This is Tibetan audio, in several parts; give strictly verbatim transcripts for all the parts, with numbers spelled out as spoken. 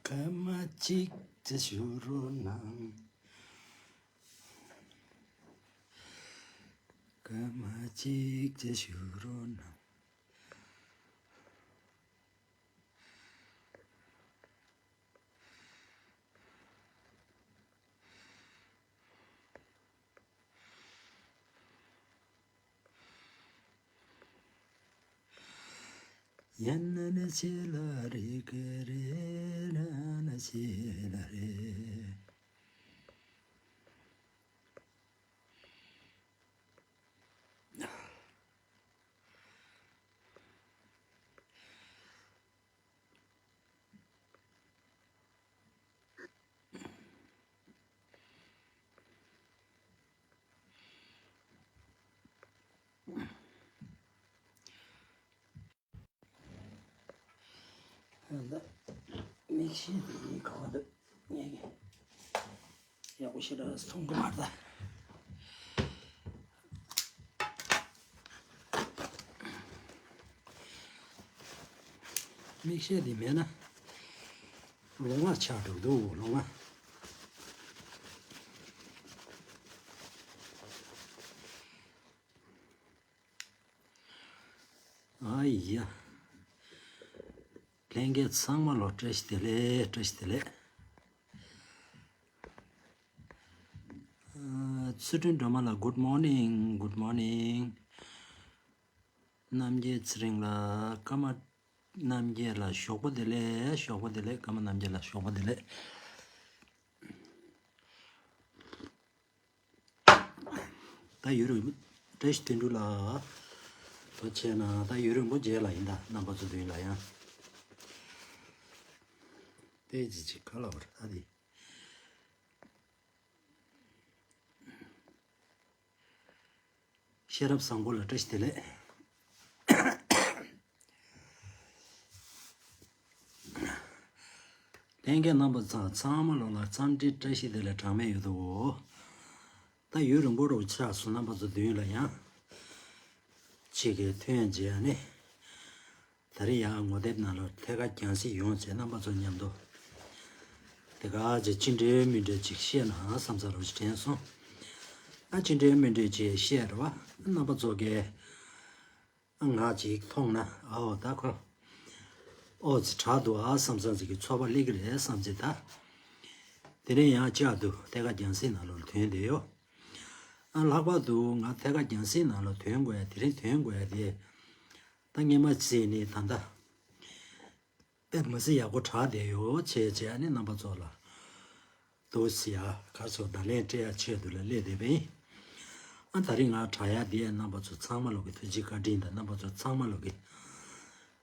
སྐར་མ་གཅིག་ཅིག་བཞུགས་རོགས་གནང་། སྐར་མ་གཅིག་ཅིག་བཞུགས་རོགས་གནང་། ཡ་ན་ན་ཆེ་ལ་རེ་ག་རེ་ན་ན་ཆེ་ལ་རེ། མིག་ཤེལ་དེ་ག་བ་འདུག་ངས་ཡག་པོ་ཞེ་དྲག་མཐོང་གི་མ་རེད། མིག་ཤེལ་དེ་མེད་ན་ལོང་བ་ཆགས་འགྲོ་འདུག་ལོང་བ། ཨ་ཡ། ལྷན་རྒྱས་ཚང་མ་ལོ་བཀྲ་ཤིས་བདེ་ལེགས། བཀྲ་ཤིས་བདེ་ལེགས། ཨ། ཚུལ་ཁྲིམས་སྒྲོལ་མ་ལགས། Good morning, good morning. རྣམ་རྒྱལ་ཚེ་རིང་ལགས། ཀརྨ་རྣམ་རྒྱལ་ལགས། ཞོགས་པ་བདེ་ལེགས། ཞོགས་པ་བདེ་ལེགས། ཀརྨ་རྣམ་རྒྱལ་ལགས། ཞོགས་པ་བདེ་ལེགས། ད་ཡུན་རིང་། བཀྲ་ཤིས་དོན་གྲུབ་ལགས། ཐུགས་རྗེ་གནང་། ད་ཡུན་རིང་པོ་རྗེས་ལ་ཡིན་ད། རྣམ་པ་ཚོ་མདུན་ལ་ཡང་བལྟས་ཅི་ཅི་ག་ལ་བར་ད་དེ། ཤེས་རབ་བཟང་པོ་ལ་བཀྲ་ཤིས་བདེ་ལེགས། ལྷན་རྒྱས་རྣམ་པ་ཚང་ཚང་མ་ལོ་ལ་འཚམས་འདྲི་བཀྲ་ཤིས་བདེ་ལེགས་གྲངས་མེད་ཡོད་དོ། ད་ཡུན་རིང་པོ་རུ་ཆགས་སོང་། རྣམ་པ་ཚོ་མདུན་ལ་ཡང་ཅིག་གི་ཐོན་རྗེས་ནས། ད་རེས་ཡང་ངོ་དེབ་ནང་ལ་ཐད་ཀར་རྒྱང་སྲིང་ཡོང་བྱས་རྣམ་པ་ཚོ་མཉམ་དུ་དེ་ག་ཅིག་ཅི་འདྲའི་མི་འདྲའི་ཅིག་བཤད་ན་བསམ་ས་རུ་ཅིག་དྲན་སོང་། ཨ། ཅི་འདྲའི་མི་འདྲའི་ཅིག་བཤད་རེད་བ། རྣམ་པ་ཚོ་གིས་ཨ་ང་ཅིག་མཐོང་ན། ཨའོ་ད་ཁོ་ཨོ་ཙི་དྲག་འདུག་ཨ་བསམ་བསམ་ཅིག་གི་ཚོར་བ་སླེབས་ཀྱི་རེད་བསམ་ཅིག་ད། དེ་ནས་ཡང་བསྐྱར་དུ་ཐད་ཀར་རྒྱང་སྲིང་ནང་ལོགས་ལ་ཐོན་བསྡད་ཡོད། ཨ། ལྷག་པར་དུ་ང་ཐད་ཀར་རྒྱང་སྲིང་ནང་ལ་ཐོན་དགོས་ཡ། དེ་རིང་ཐོན་དགོས་ཡ་དེ། ད་སྔས་མ་བྱས་ནས་ད་ལྟ་དཔེ་མི་སྲིད་ཡག་པོ་དྲག་བསྡད་ཡོད་བྱས་བྱས། ཨ་ནི་རྣམ་པ་ཚོ་ལ་འདུག་སེ་ཡ་ག་ཚོད་བརྡ་ལན་སྤྲད་ཡ་ཆེད་དུ་ལ་སླེབས་བསྡད་པ་ཡིན། ཨ། ད་རིང་ང་དྲག་ཡ་དེ་རྣམ་པ་ཚོ་ཚང་མ་ལོག་གི་ཐུགས་རྗེ་བཀའ་དྲིན་དང་། རྣམ་པ་ཚོ་ཚང་མ་ལོག་གི་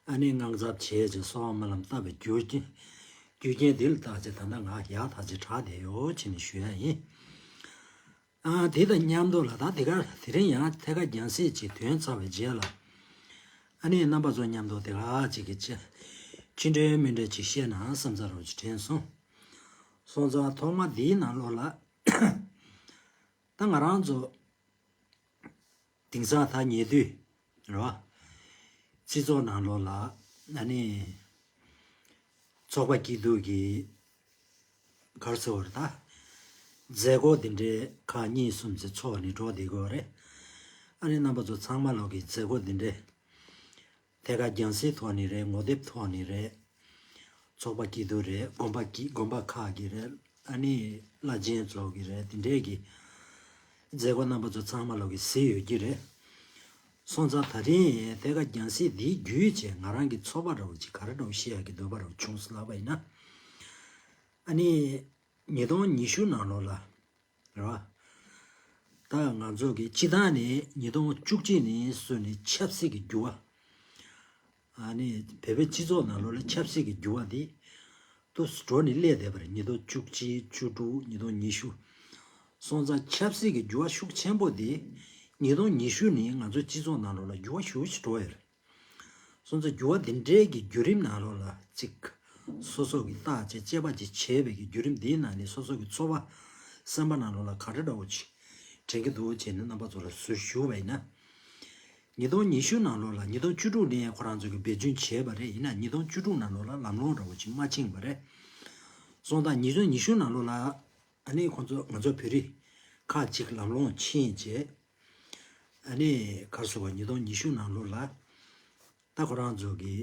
ཨ་ནི་དངངས་འཚབ་བྱས་བྱས་གསོལ་བ་སྨོན་ལམ་བཏབ་པའི་རྒྱུ་རྐྱེན། རྒྱུ་རྐྱེན་འདི་ལ་བརྟག་བྱས་ད་ལྟ་ང་ཡག་ཐག་ཆོད་དྲག་བསྡད་ཡོད་བྱས་ནས་ཞུ་ཡ་ཡིན། ཨ། དེ་དང་མཉམ་དུ་ལ་ད་དེ་ག་དེ་རིང་ཡང་ཐད་ཀར་རྒྱང་སྲིང་ཅིག་ཐོན་ཚར་བའི་རྗེས་ལ། ཨ་ནི་རྣམ་པ་ཚོ་མཉམ་དུ་དེ་ག་ཅིག་གི་ཅི་ཅི་འདྲའི་མི་འདྲའི་ཅིག་བཤད་ན་བསམ་ས་རུ་ཅིག་དྲན་སོང་། སོང་ཙང་ཐོག་མ་འདིའི་ནང་ལོགས་ལ་ད་ང་རང་ཚོ་དེང་སང་ད་ཉེ་དུས་རེད་བ། སྤྱི་ཚོགས་ནང་ལོགས་ལ་ཨ་ནི་ཚོགས་པ་སྐྱིད་སྡུག་གི་ག་རེ་ཟེར་བ་རེད་ད། མཛད་སྒོ་འདི་འདྲའི་ཁག་གཉིས་གསུམ་ཙམ་ཚོགས་ནས་འགྲོ་བསྡད་ཀྱི་ཡོད་རེད། ཨ་ནི་རྣམ་པ་ཚོ་ཚང་མ་ལོག་གི་མཛད་སྒོ་འདི་འདྲའི་ཐད་ཀར་རྒྱང་སྲིང་ཐོག་ནས་རེད། ངོ་དེབ་ཐོག་ནས་རེད། ཚོགས་པ་སྐྱིད་སྡུག་རེད། དགོན་པ་སྐྱིད་དགོན་པ་ཁག་གི་རེད། ཨ་ནི་བླ་ཆེན་ཚོ་གི་རེད། འདི་འདྲའི་གི་མཛད་སྒོ་རྣམ་པ་ཚོ་ཚང་མ་ལོག་གི་གཟིགས་ཡོད་ཀྱི་རེད། སོང་ཙང་ད་རིང་ཐད་ཀར་རྒྱང་སྲིང་འདི་བརྒྱུད་བྱས་ང་རང་གི་ཚོར་བ་འདྲ་བོ་ཅིག་ག་རེ་འདྲ་བོ་བཤད་ཡག་གི་འདོད་པ་འདྲ་བོ་བྱུང་སོང་ལབ་པ་ཡིན་ན། ཨ་ནི་ཉིས་སྟོང་ཉི་ཤུ་ནང་ལོགས་ལ་རེད་བ། ད་ང་ཚོ་གི་སྤྱི་བཏང་ནས་ཉིས་སྟོང་བཅུ་གཅིག་ནས་བཟུང་ནས་ཆབ་སྲིད་ཀྱི་འགྱུར་བ། ཨ་ནི་བོད་པའི་སྤྱི་ཚོགས་ནང་ལོགས་ལ་ཆབ་སྲིད་ཀྱི་འགྱུར་བ་འདི་ཏོག་ཙམ་འགྲོ་ནས་སླེབས་བསྡད་པ་རེད། ཉིས་སྟོང་བཅུ་གཅིག་བཅུ་དྲུག་ཉིས་སྟོང་ཉི་ཤུ། སོང་ཙང་ཆབ་སྲིད་ཀྱི་འགྱུར་བ་ཤུགས་ཆེན་པོ་འདི་ཉིས་སྟོང་ཉི་ཤུ་ནས་ང་ཚོའི་སྤྱི་ཚོགས་ནང་ལོགས་ལ་འགྱུར་བ་ཤུགས་ཆེ་འགྲོ་ཡོད་རེད། སོང་ཙང་འགྱུར་བ་འདི་འདྲའི་གི་བརྒྱུད་རིམ་ནང་ལོགས་ལ་ཅིག་སོ་སོ་གི་བརྟག་དཔྱད་དཔྱད་པ་ཅིག་བྱས་པའི་གི་བརྒྱུད་རིམ་འདིའི་ནང་ནས་སོ་སོ་གི་ཚོར་བ་སེམས་པ་ནང་ལོགས་ལ་ག་འདྲ་འདྲ་བོ་ཅིག་དྲན་གྱི་འདུག་བྱས་ནས་རྣམ་པ་ཚོ་ལ་ཟུར་ཞུ་བ་ཡིན་ན། ཉིས་སྟོང་ཉི་ཤུ་ནང་ལོགས་ལ་ཉིས་སྟོང་བཅུ་དྲུག་ནས་ཁོ་རང་ཚོ་གི་འབད་བརྩོན་བྱས་པ་རེད། ཡིན་ན་ཉིས་སྟོང་བཅུ་དྲུག་ནང་ལོགས་ལ་ལམ་ལྷོང་འདྲ་བོ་ཅིག་མ་ཕྱིན་པ་རེད། སོང་ཙང་ཉིས་སྟོང་ཉི་ཤུ་ནང་ལོགས་ལ་ཨ་ནི་ཁོང་ཚོ་ང་ཚོ་བོད་རིགས་ཁག་ཅིག་ལམ་ལྷོང་ཕྱིན་བྱས། ཨ་ནི་ག་རེ་ཟེར་བ། ཉིས་སྟོང་ཉི་ཤུ་ནང་ལོགས་ལ་ད་ཁོ་རང་ཚོ་གི་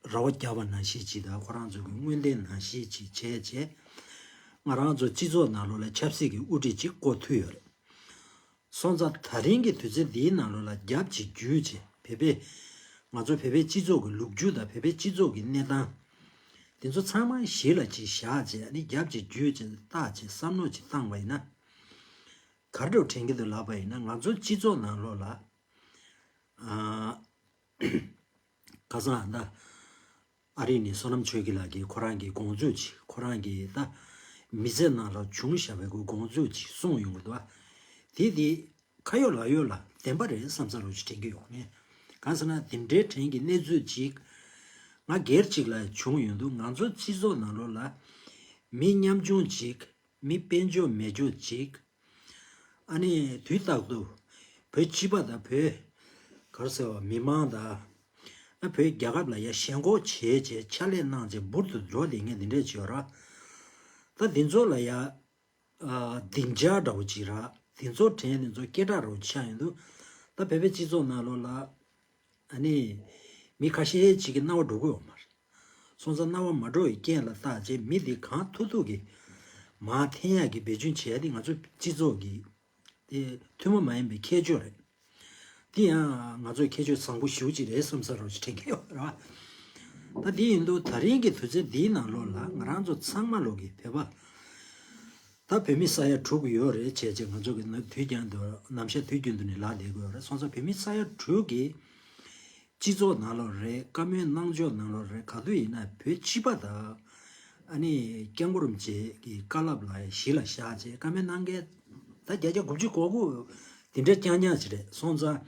ར་བ་བརྒྱབ་པ་ནང་བཞིན་ཅིག་དང་ཁོ་རང་ཚོ་གི་དངོས་བདེན་ནང་བཞིན་ཅིག་བྱས་བྱས། ང་རང་ཚོ་སྤྱི་ཚོགས་ནང་ལོགས་ལ་ཆབ་སྲིད་ཀྱི་དབུ་ཁྲིད་ཅིག་བསྐོ་ཐུབ་ཡོད་རེད། སོང་ཙང་ད་རིང་གི་དུས་ཚོད་འདིའི་ནང་ལོགས་ལ་རྒྱབ་ཅིག་བརྒྱུད་བྱས། བོད་པའི་ང་ཚོ་བོད་པའི་སྤྱི་ཚོགས་ཀྱི་ལོ་རྒྱུས་དང་བོད་པའི་སྤྱི་ཚོགས་ཀྱི་གནས་སྟངས་དེ་ཚོ་ཚང་མ་གཞི་ལ་ཅིག་བཞག་བྱས། ཨ་ནི་རྒྱབ་ཅིག་བརྒྱུད་བྱས་བརྟག་བྱས་བསམ་བློ་ཅིག་བཏང་བ་ཡིན་ན། ག་རེ་འདྲ་དྲན་གྱི་འདུག་ལབ་པ་ཡིན་ན། ང་ཚོ་སྤྱི་ཚོགས་ནང་ལོགས་ལ་ཨ། ཁ་སང་ད་ཨ་རི་ནས་བསོད་ནམས་ཆོས་སྐྱིད་ལགས་ཀྱིས་ཁོ་རང་གི་དགོངས་ཚུལ་ཅིག་ཁོ་རང་གི་ད་མི་ཚེ་ནང་ལ་བྱུང་བཞག་པའི་དགོངས་ཚུལ་ཅིག་གསུངས་ཡོང་གི་འདུག་བ། དེ་དེ་ཁ་ཡོད་ལག་ཡོད་ལ་བདེན་པ་རེད་བསམ་ས་རོགས་ཅིག་དྲན་གྱི་ཡོད་ངས། གང་ཟེར་ན་དེ་འདྲའི་དྲན་གྱི་གནས་ཚུལ་ཅིག་ང་སྒེར་ཅིག་ལ་བྱུང་ཡོང་དུས། ང་ཚོ་སྤྱི་ཚོགས་ནང་ལོགས་ལ་མི་ཉམ་ཆུང་ཅིག་མི་དཔལ་འབྱོར་མེད་ཆོག་ཅིག་ཨ་ནི་དུས་རྟག་ཏུ་བོད་སྤྱི་པ་དང་བོད་ག་རེ་ཟེར་བ། མི་མང་དང་ཨ་བོད་རྒྱལ་ཁབ་ལ་ཡ་ཞེན་ཁོག་བྱས་བྱས་ཕྱག་ལས་གནང་བྱས་འབུར་དུ་འགྲོ་བསྡད་མཁན་དེ་འདྲས་ཅིག་ཡོད་ར། ད་དེ་ཚོ་ལ་ཡ་ཨ་སྡིངས་ཆ་འདྲ་བོ་ཅིག་ར། དེ་ཚོ་དྲན། དེ་ཚོ་སྐད་གྲགས་འདྲ་བོ་ཆགས་ཡོང་དུས། ད་བོད་པའི་སྤྱི་ཚོགས་ནང་ལོགས་ལ་ཨ་ནི་མི་ཁ་ཤས་ཅིག་གི་རྣ་བ་འགྲོ་གི་ཡོད་མ་རེད། སོང་ཙང་རྣ་བ་མ་འགྲོ་བའི་རྐྱེན་ལ་བརྟག་བྱས་མི་འདི་གང་ཐུབ་ཐུབ་ཀྱིས་མར་འཐེན་ཡག་གི་འབད་བརྩོན་བྱས་ཏེ། ང་ཚོ་སྤྱི་ཚོགས་ཀྱི་དེ་ཐུན་མོང་མ་ཡིན་པའི་ཁྱད་ཆོས་རེད། དེ་ཡང་ང་ཚོའི་ཁྱད་ཆོས་བཟང་པོ་ཞེ་པོ་ཅིག་རེད་བསམ་ས་རོགས་ཅིག་དྲན་གྱི་ཡོད་རེད་བ། ད་དེ་ཡིན་དུས་ད་རིང་གི་དུས་ཚོད་འདིའི་ནང་ལོགས་ལ་ང་རང་ཚོ་ཚང་མ་ལོག་གི་བོད་པ། ད་བོད་མི་ས་ཡ་དྲུག་ཡོད་རེད་བྱས་བྱས། ང་ཚོ་གི་ན་དུས་རྒྱུན་དུ་ནམ་ཞག་དུས་རྒྱུན་དུ་ནས་ལབ་བསྡད་ཀྱི་ཡོད་རེད། སོང་ཙང་བོད་མི་ས་ཡ་དྲུག་གི་སྤྱི་ཚོགས་ནང་ལོགས་རེད། བཀའ་མོལ་གནང་ཕྱོགས་ནང་ལོགས་རེད། ག་དུས་ཡིན་ན་བོད་སྤྱི་པ་དང་ཨ་ནི་སྐྱབས་མགོན་རིན་པོ་ཆེ་གི་བཀའ་སློབ་ལ་གཞི་ལ་བཞག་བྱས་བཀའ་མོལ་གནང་མཁན་ད་བརྒྱ་ཆ་དགུ་བཅུ་གོ་དགུ་དེ་འདྲ་རྐྱང་རྐྱང་ཅིག་རེད། སོང་ཙང་།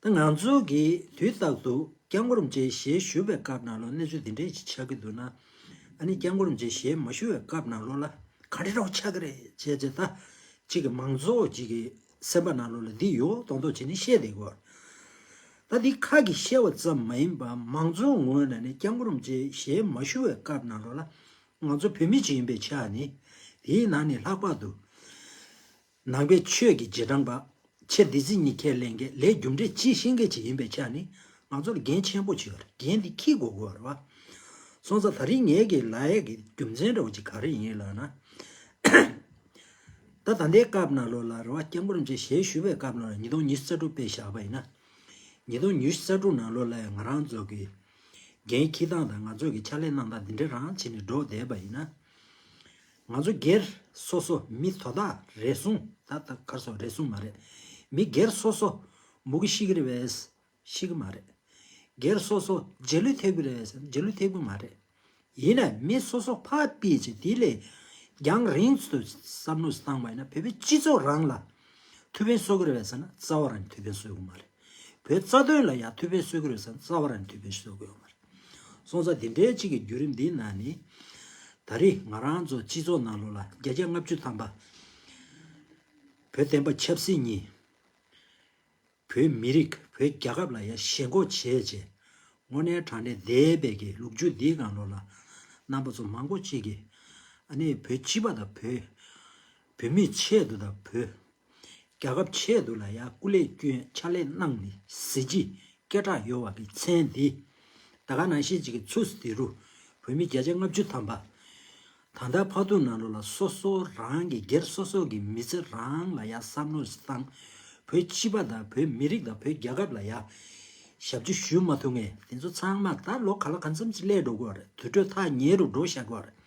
ད་ང་ཚོ་གིས་དུས་རྟག་ཏུ་སྐྱབས་མགོན་རིན་པོ་ཆེའི་ཞལ་བཞུགས་པའི་སྐབས་ནང་ལོགས་གནས་ཚུལ་འདི་འདྲས་ཅིག་ཆགས་ཀྱི་འདུག་ན། ཨ་ནི་སྐྱབས་མགོན་རིན་པོ་ཆེའི་ཞལ་མ་བཞུགས་པའི་སྐབས་ནང་ལོགས་ལ་ག་རེ་འདྲ་བོ་ཆགས་ཀྱི་རེད་བྱས་བྱས། ད་གཅིག་གི་མང་ཚོགས་གཅིག་གི་སེམས་པ་ནང་ལོགས་ལ་འདི་ཡོད་མདོག་མདོག་བྱས་ནས་བཤད་བསྡད་ཀྱི་ཡོད་རེད། ད་འདི་ཁ་གིས་བཤད་པ་ཙམ་མ་ཡིན་པ་མང་ཚོགས་ངོས་ནས་ནི་སྐྱབས་མགོན་རིན་པོ་ཆེའི་ཞལ་མ་བཞུགས་པའི་སྐབས་ནང་ལོགས་ལ་ང་ཚོ་བོད་མི་ཅིག་ཡིན་པའི་ཆ་ནས། དེའི་ནང་ནས་ལྷག་པར་དུ་ནང་པའི་ཆོས་ཀྱི་རྗེས་འབྲང་པ། ཆོས་སྡེ་ཚན་གཉིས་ཁས་ལེན་མཁན། ལས་རྒྱུ་འབྲས་གཅིག་ཤེས་མཁན་ཅིག་ཡིན་པའི་ཆ་ནས་ང་ཚོར་འགན་ཆེན་པོ་ཅིག་ཡོད་རེད། འགན་འདི་འཁྱེར་དགོས་དགོས་རེད་བ། སོང་ཙང་ད་རིང་ངས་ཀྱི་ལབ་ཡས་ཀྱི་རྒྱུ་མཚན་འདྲ་བོ་ཅིག་ག་རེ་ཡིན་ལབ་ན། ད་ད་ལྟའི་སྐབས་ནང་ལོགས་ལ་རེད་བ། སྐྱབས་མགོན་རིན་པོ་ཆེ་ཞལ་བཞུགས་པའི་སྐབས་ནང་ལ་ཉིས་སྟོང་ཉི་ཤུ་རྩ་དྲུག་དཔེ་བཞག་པ་ཡིན་ན། ཉིས་སྟོང་ཉི་ཤུ་རྩ་དྲུག་ནང་ལོགས་ལ་ང་རང་ཚོ་གི་འགན་འཁྱེར་སྟངས་དང་ང་ཚོ་གི་ཕྱག་ལས་གནང་སྟངས་འདི་འདྲ་རང་བྱས་ནས་འགྲོ་བསྡད་པ་ཡིན་ན། ང་ཚོ་སྒེར་སོ་སོ་མི་དོ་བདག་རེ་ཟུང་། ད་ལྟ་ག་རེ་ཟེར། རེ་ཟུང་མ་རེད། མི་སྒེར་སོ་སོ་མུ་གེ་ཤི་གི་རེད་པས། ཤི་གི་མ་རེད། སྒེར་སོ་སོ་རྗེས་ལུས་ཐེབས་ཀྱི་རེད་པས། རྗེས་ལུས་ཐེབས་ཀྱི་མ་རེད། ཡིན་ནའི་མི་སོ་སོ་ཕར་ཕུད་བྱས་དེ་ལས་རྒྱང་རིང་དུ་བསམ་བློ་བཏང་བ་ཡིན་ན། བོད་པའི་སྤྱི་ཚོགས་རང་ལ་ཐུགས་ཕན་གསོས་ཀྱི་རེད་པས་ཟེར་ན་རྩ་བ་རང་ནས་ཐུགས་ཕན་གསོས་ཀྱི་མ་རེད། བོད་རྩ་དོན་ལ་ཡང་ཐུགས་ཕན་གསོས་ཀྱི་རེད་ཟེར་ན་རྩ་བ་རང་ནས་ཐུགས་ཕན་གསོས་ཀྱི་ཡོད་མ་རེད། སོང་ཙང་དེ་འདྲའི་གཅིག་གི་བརྒྱུད་རིམ་འདིའི་ནང་ནས་ད་རེས་ང་རང་ཚོ་སྤྱི་ཚོགས་ནང་ལོགས་ལ་བརྒྱ་ཆ་ལྔ་བཅུ་ཐམ་པ་བོད་བསྟན་པ་ཆབ་སྲིད་གཉིས། བོད་མི་རིགས། བོད་རྒྱལ་ཁབ་ལ་ཡ་ཞེན་ཁོག་བྱས་བྱས་དངོས་གནས་དྲང་གནས་བསྡད་པའི་གི་ལོ་རྒྱུས་འདིའི་སྒང་ལོགས་ལ་རྣམ་པ་ཚོ་མང་པོ་ཅིག་གིས་ཨ་ནི་བོད་སྤྱི་པ་དང་བོད་བོད་མིའི་ཆེད་དུ་དང་བོད་རྒྱལ་ཁབ་ཆེད་དུ་ལ་ཡ་སྐུ་ལས་བསྐྱོན། ཕྱག་ལས་གནང་ནས་གཟི་བརྗིད་སྐད་གྲགས་ཡོད་པ་གི་མཚན་འདི། ད་ག་ནང་བཞིན་ཅིག་གི་ཚུགས་སུ་དེ་རུ་བོད་མི་བརྒྱ་ཆ་ལྔ་བཅུ་ཐམ་པ། ད་ལྟ་བར་དུ་ནང་ལོགས་ལ་སོ་སོ་རང་གི་སྒེར་སོ་སོ་གི་མི་ཚེ་རང་ལ་ཡ་བསམ་བློ་བཏང་། བོད་སྤྱི་པ་དང་བོད་མི་རིགས་དང་བོད་རྒྱལ་ཁབ་ལ་ཡ་ཞབས་ཕྱི་ཞུ་མ་ཐུབ་མཁན་དེ་ཚོ་ཚང་མ་ད་ལོ་ག་ལ་གང་འཚམ་ཅིག་སླེབས་འགྲོ་གི་ཡོད་རེད། དུར་ཁྲོད་ཐག་ཉེ་རུ་འགྲོ་བཞག་གི་ཡོད་རེད།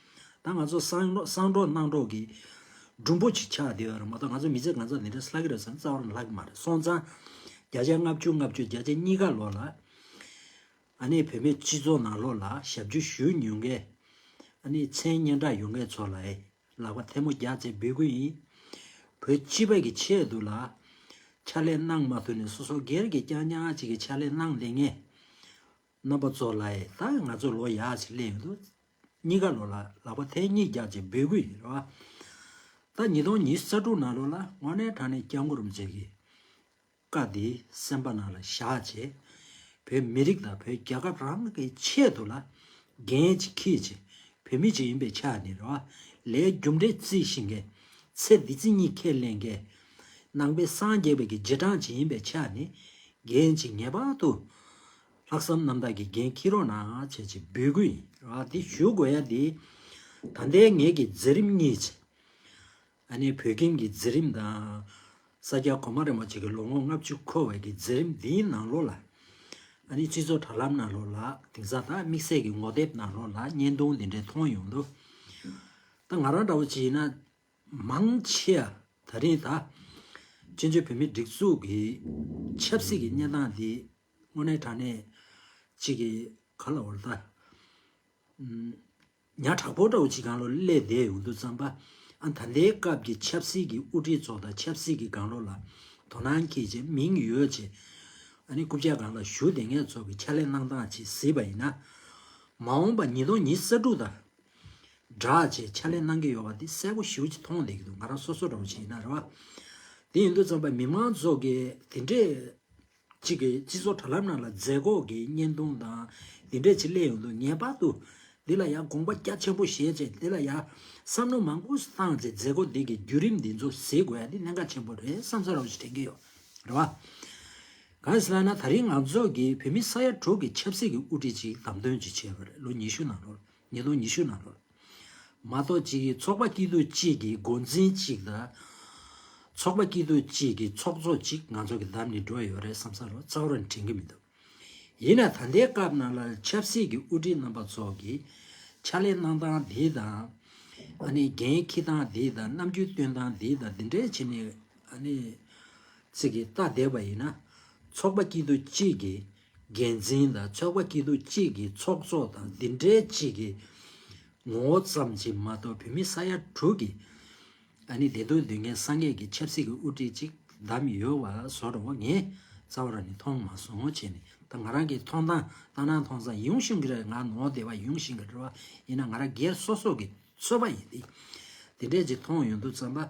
ད་ང་ཚོ་སང་སང་འགྲོ་གནངས་འགྲོ་གི་སྒྲུང་པོ་ཅིག་ཆགས་བསྡད་ཡོད་རེད་མ་གཏོགས། ང་ཚོ་མི་ཚེ་གང་ཚ་འདི་འདྲ་ལྷག་གི་རེད་ཟེར་ན་རྩ་བ་ནས་ལྷག་གི་མ་རེད། སོང་ཙང་བརྒྱ་ཆ་ལྔ་བཅུ་ལྔ་བཅུ་བརྒྱ་ཆ་གཉིས་ཀ་ལོགས་ལ་ཨ་ནི་བོད་མིའི་སྤྱི་ཚོགས་ནང་ལོགས་ལ་ཞབས་ཕྱི་ཞུ་མྱོང་མཁན། ཨ་ནི་མཚན་སྙན་གྲགས་ཡོད་མཁན་ཚོ་ལ་ལག་པ་ཐལ་མོ་རྒྱག་བྱས་འབོད་སྐུལ་ཡིན། བོད་སྤྱི་པ་གི་ཆེད་དུ་ལ་ཕྱག་ལས་གནང་མ་ཐུབ་ནས་སོ་སོ་སྒེར་གྱི་རྐྱང་རྐྱང་ཅིག་གི་ཕྱག་ལས་གནང་བསྡད་མཁན་རྣམ་པ་ཚོ་ལ་ད་ང་ཚོ་ལོ་ཡག་ཅིག་སླེབས་ཡོང་དུས་གཉིས་ཀ་ལོགས་ལ་ལག་པ་ཐལ་གཉིས་རྒྱག་བྱས་འབོད་སྐུལ་ཡིན་རེད་བ། ད་ཉིས་སྟོང་ཉི་ཤུ་རྩ་དྲུག་ནང་ལོགས་ལ་དངོས་གནས་དྲང་གནས་སྐྱབས་མགོན་རིན་པོ་ཆེ་གི་བཀའ་འདི་སེམས་པ་ནང་ལ་བཞག་བྱས། བོད་མི་རིགས་དང་བོད་རྒྱལ་ཁབ་རང་གི་ཆེད་དུ་ལ་འགན་ཅིག་འཁྱེར་བྱས། བོད་མི་ཅིག་ཡིན་པའི་ཆ་ནས་རེད་བ། ལས་རྒྱུ་འབྲས་བརྩི་ཤེས་མཁན། ཚེ་འདི་ཕྱི་གཉིས་ཁས་ལེན་མཁན། ནང་པའི་སངས་རྒྱས་པའི་གི་རྗེས་འབྲང་ཅིག་ཡིན་པའི་ཆ་ནས། འགན་ཅིག་ངེས་པར་དུ། ལྷག་བསམ་རྣམ་དག་གི་འགན་འཁྱེར་རོགས་གནང་བྱས་ཅིག་འབོད་སྐུལ་ཡིན་རེད་བ། དེ་ཞུ་དགོས་ཡ་དེ། ད་ལྟའི་ངེད་ཀྱི་མཛད་རིམ་གཉིས་ཅིག་ཨ་ནི་བོད་ཁྱིམ་གྱི་མཛད་རིམ་དང་། ས་སྐྱ་གོང་མ་རིན་པོ་ཆེ་གི་ལོ་ངོ་ལྔ་བཅུ་འཁོར་བའི་གི་མཛད་རིམ་འདིའི་ནང་ལོགས་ལ། ཨ་ནི་སྤྱི་ཚོགས་དྲ་ལམ་ནང་ལོགས་ལ། དེང་སང་ད་དམིགས་བསལ་གྱི་ངོ་དེབ་ནང་ལོགས་ལ་བརྙན་ཐུང་འདི་འདྲའི་མཐོང་ཡོང་དུས། ད་ང་རང་འདྲ་བོ་ཅིག་ཡིན་ན། མང་ཆེ་བ་ད་རིང་ད། བཙན་བྱོལ་བོད་མིའི་སྒྲིག་འཛུགས་ཀྱི་ཆབ་སྲིད་ཀྱི་གནས་སྟངས་འདི་དངོས་གནས་དྲང་གནས་ཅིག་གི་ག་ལ་བར་ད། ཉག་དྲག་པོ་འདྲ་བོ་ཅིག་སྒང་ལ་སླེབས་བསྡད་ཡོང་དུས་ཙམ་པ། ཨ་ད་ལྟའི་སྐབས་ཀྱི་ཆབ་སྲིད་ཀྱི་དབུ་ཁྲིད་ཚོ་དང་ཆབ་སྲིད་ཀྱི་སྒང་ལོགས་ལ་དོ་སྣང་བསྐྱེད་བྱས་མིང་ཡོད་བྱས། ཨ་ནི་རྐུབ་བཀྱག་སྒང་ལ་བཞུགས་བསྡད་མཁན་ཚོ་གི་ཕྱག་ལས་གནང་སྟངས་ཅིག་གཟིགས་པ་ཡིན་ན། མ་འོངས་པ་ཉིས་སྟོང་ཉི་ཤུ་རྩ་དྲུག་དང་སྦྲགས་བྱས་ཕྱག་ལས་གནང་གི་ཡོད་པ་འདི་གསལ་པོ་ཞེ་པོ་ཅིག་མཐོང་བསྡད་ཀྱི་འདུག་ང་རང་སོ་སོ་འདྲ་བོ་ཅིག་ཡིན་ན་རེད་བ། དེ་ཡིན་དུས་ཙམ་པ་མི་མང་ཚོ་གི་དེ་འདྲས། གཅིག་གིས་སྤྱི་ཚོགས་དྲ་ལམ་ནང་ལ་མཛད་སྒོ་གི་བརྙན་ཐུང་དང་དེ་འདྲས་ཅིག་སླེབས་ཡོང་དུས། ངེས་པར་དུ་འདི་ལ་ཡང་དགོངས་པ་རྒྱ་ཆེན་པོ་བཞེས་བྱས། འདི་ལ་ཡང་བསམ་བློ་མང་པོ་བཏང་བྱས། མཛད་སྒོ་འདི་གི་བརྒྱུད་རིམ་འདི་ཚོ་གཟིགས་དགོས་ཡ་འདི་གནད་འགག་ཆེན་པོ་རེད་བསམ་ས་འདྲ་བོ་ཞིག་དྲན་གྱི་ཡོད་རེད་བ། གང་ཡིན་ཟེར་ན། ད་རིང་ང་ཚོ་གི་བོད་མི་ས་ཡ་དྲུག་གི་ཆབ་སྲིད་ཀྱི་དབུ་ཁྲིད་ཅིག་བདམས་ཐོན་ཅིག་བྱས་པ་རེད། ལོ་ཉི་ཤུ་ནང་ལོགས། ཉིས་སྟོང་ཉི་ཤུ་ནང་ལོགས། མ་གཏོགས་གཅིག་གིས་ཚོགས་པ་སྐྱིད་སྡུག་གཅིག་གི་འགོ་འཛིན་གཅིག་དང་། ཚོགས་པ་སྐྱིད་སྡུག་གཅིག་གི་ཚོགས་གཙོ་གཅིག་ང་ཚོ་གི་བདམས་ནས་འགྲོ་ཡོད་རེད་བསམ་ས་རོ། རྩ་བ་རང་དྲན་གྱི་མི་འདུག་ཡིན་ན་ད་ལྟའི་སྐབས་ནང་ལ་ཆབ་སྲིད་ཀྱི་དབུ་ཁྲིད་རྣམ་པ་ཚོ་གི་ཕྱག་ལས་གནང་སྟངས་འདི་དང་། ཨ་ནི་འགན་འཁྱེར་སྟངས་འདི་དང་། རྣམ་འགྱུར་སྟོན་སྟངས་འདི་དང་། འདི་འདྲའི་བྱས་ནས་ཨ་ནི་ཚིག་གིས་བལྟ་བསྡད་པ་ཡིན་ན། ཚོགས་པ་སྐྱིད་སྡུག་གཅིག་གི་འགན་འཛིན་དང་། ཚོགས་པ་སྐྱིད་སྡུག་གཅིག་གི་ཚོགས་གཙོ་དང་། འདི་འདྲའི་གཅིག་གི་ངོ་བོ་ཙམ་ཅིག་མ་གཏོགས། བོད་མི་ས་ཡ་དྲུག་གི་ཨ་ནི་བདེ་སྡུག་འདོད་མཁན་སངས་རྒྱས་ཀྱི་ཆབ་སྲིད་ཀྱི་དབུ་ཁྲིད་ཅིག་བདམས་ཡོད་པ་བཟོ་འདྲ་བོ་ངས་རྩ་བ་རང་ནས་མཐོང་མ་སོང་བྱས་ནས། ད་ང་རང་གི་མཐོང་སྟངས། ལྟ་སྣང་མཐོང་སྟངས་ཡོང་བཞིན་གྱི་རེད། ང་ནོར་བསྡད་པ་ཡོང་བཞིན་གྱི་རེད་བ། ཡིན་ན་ང་རང་སྒེར་སོ་སོ་གི་ཚོད་དཔག་ཡིན་ཏེ། དེ་འདྲས་ཅིག་མཐོང་ཡོང་དུས་ཙམ་པ།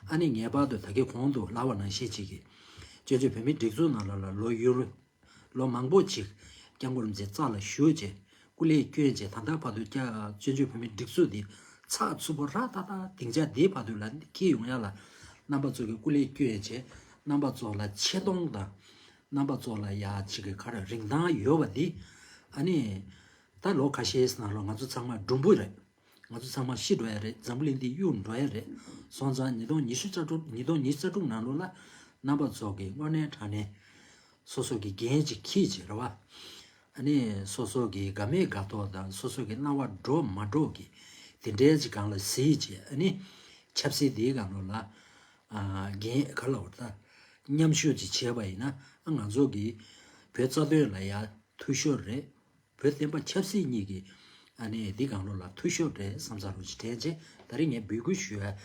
ཨ་ནི་ངེས་པར་དུ་ད་གིན་གོང་དུ་ལབ་པ་ནང་བཞིན་ཅིག་གི་བཙན་བྱོལ་བོད་མིའི་སྒྲིག་འཛུགས་ནང་ལོགས་ལ་ལོ་ཡུན་རིང་། ལོ་མང་པོ་ཅིག་སྐྱབས་མགོན་རིན་པོ་ཆེ་རྩ་ལ་བཞུགས་བྱས། སྐུ་ལས་བསྐྱོན་བྱས། ད་ལྟ་བར་དུ་སྐྱ- བཙན་བྱོལ་བོད་མིའི་སྒྲིག་འཛུགས་འདི་ཚགས་ཚུད་པོ་ར་ཏག་ཏག་སྡིངས་ཆ་འདིའི་བར་དུ་ལ་འཁྱེར་ཡོང་ཡ་ལ། རྣམ་པ་ཚོ་གི་སྐུ་ལས་བསྐྱོན་བྱས། རྣམ་པ་ཚོ་ལ་ཆེ་མཐོང་དང་། རྣམ་པ་ཚོ་ལ་ཡ་ཅིག་གི་ག་རེ་རིན་ཐང་ཡོད་པ་འདི། ཨ་ནི་ད་ལོ་ཁ་ཤས་ནང་ལོགས་ང་ཚོ་ཚང་མ་འབྲུམ་བུ་རེད། ང་ཚོ་ཚང་མ་ཤི་འགྲོ་ཡ་རེད། འཛམ་བུ་གླིང་འདི་གཡུག་འགྲོ་ཡ་རེད། སོང་ཙང་ཉིས་སྟོང་ཉི་ཤུ་རྩ་དྲུག་ཉིས་སྟོང་ཉི་ཤུ་རྩ་དྲུག་ནང་ལོགས་ལ་རྣམ་པ་ཚོ་གིས་དངོས་གནས་དྲང་གནས་སོ་སོ་གི་འགན་ཅིག་འཁྱེར་བྱས་རེད་བ། ཨ་ནི་སོ་སོ་གི་དགའ་མེད་དགའ་མདོག་དང་། སོ་སོ་གི་སྣང་བ་འགྲོ་མ་འགྲོ་གི་དེ་འདྲའི་ཅིག་སྒང་ལ་གཟིགས་བྱས། ཨ་ནི་ཆབ་སྲིད་འདིའི་སྒང་ལོགས་ལ། ཨ། འགན་ག་ལ་བར་ད་མཉམ་ཞུགས་ཅིག་བྱས་པ་ཡིན་ན། ཨ། ང་ཚོ་གི་བོད་རྩ་དོན་ལ་ཡ་འཐུས་ཤོར་རེད། བོད་བསྟན་པ་ཆབ་སྲིད་གཉིས་ཀྱི་ཨ་ནི་འདི་སྒང་ལོགས་ལ་འཐུས་ཤོར་རེད་བསམ་ས་རོ་ཅིག་དྲན་བྱས། ད་རིང་ངས་འབོད་སྐུལ་ཞུ་ཡ་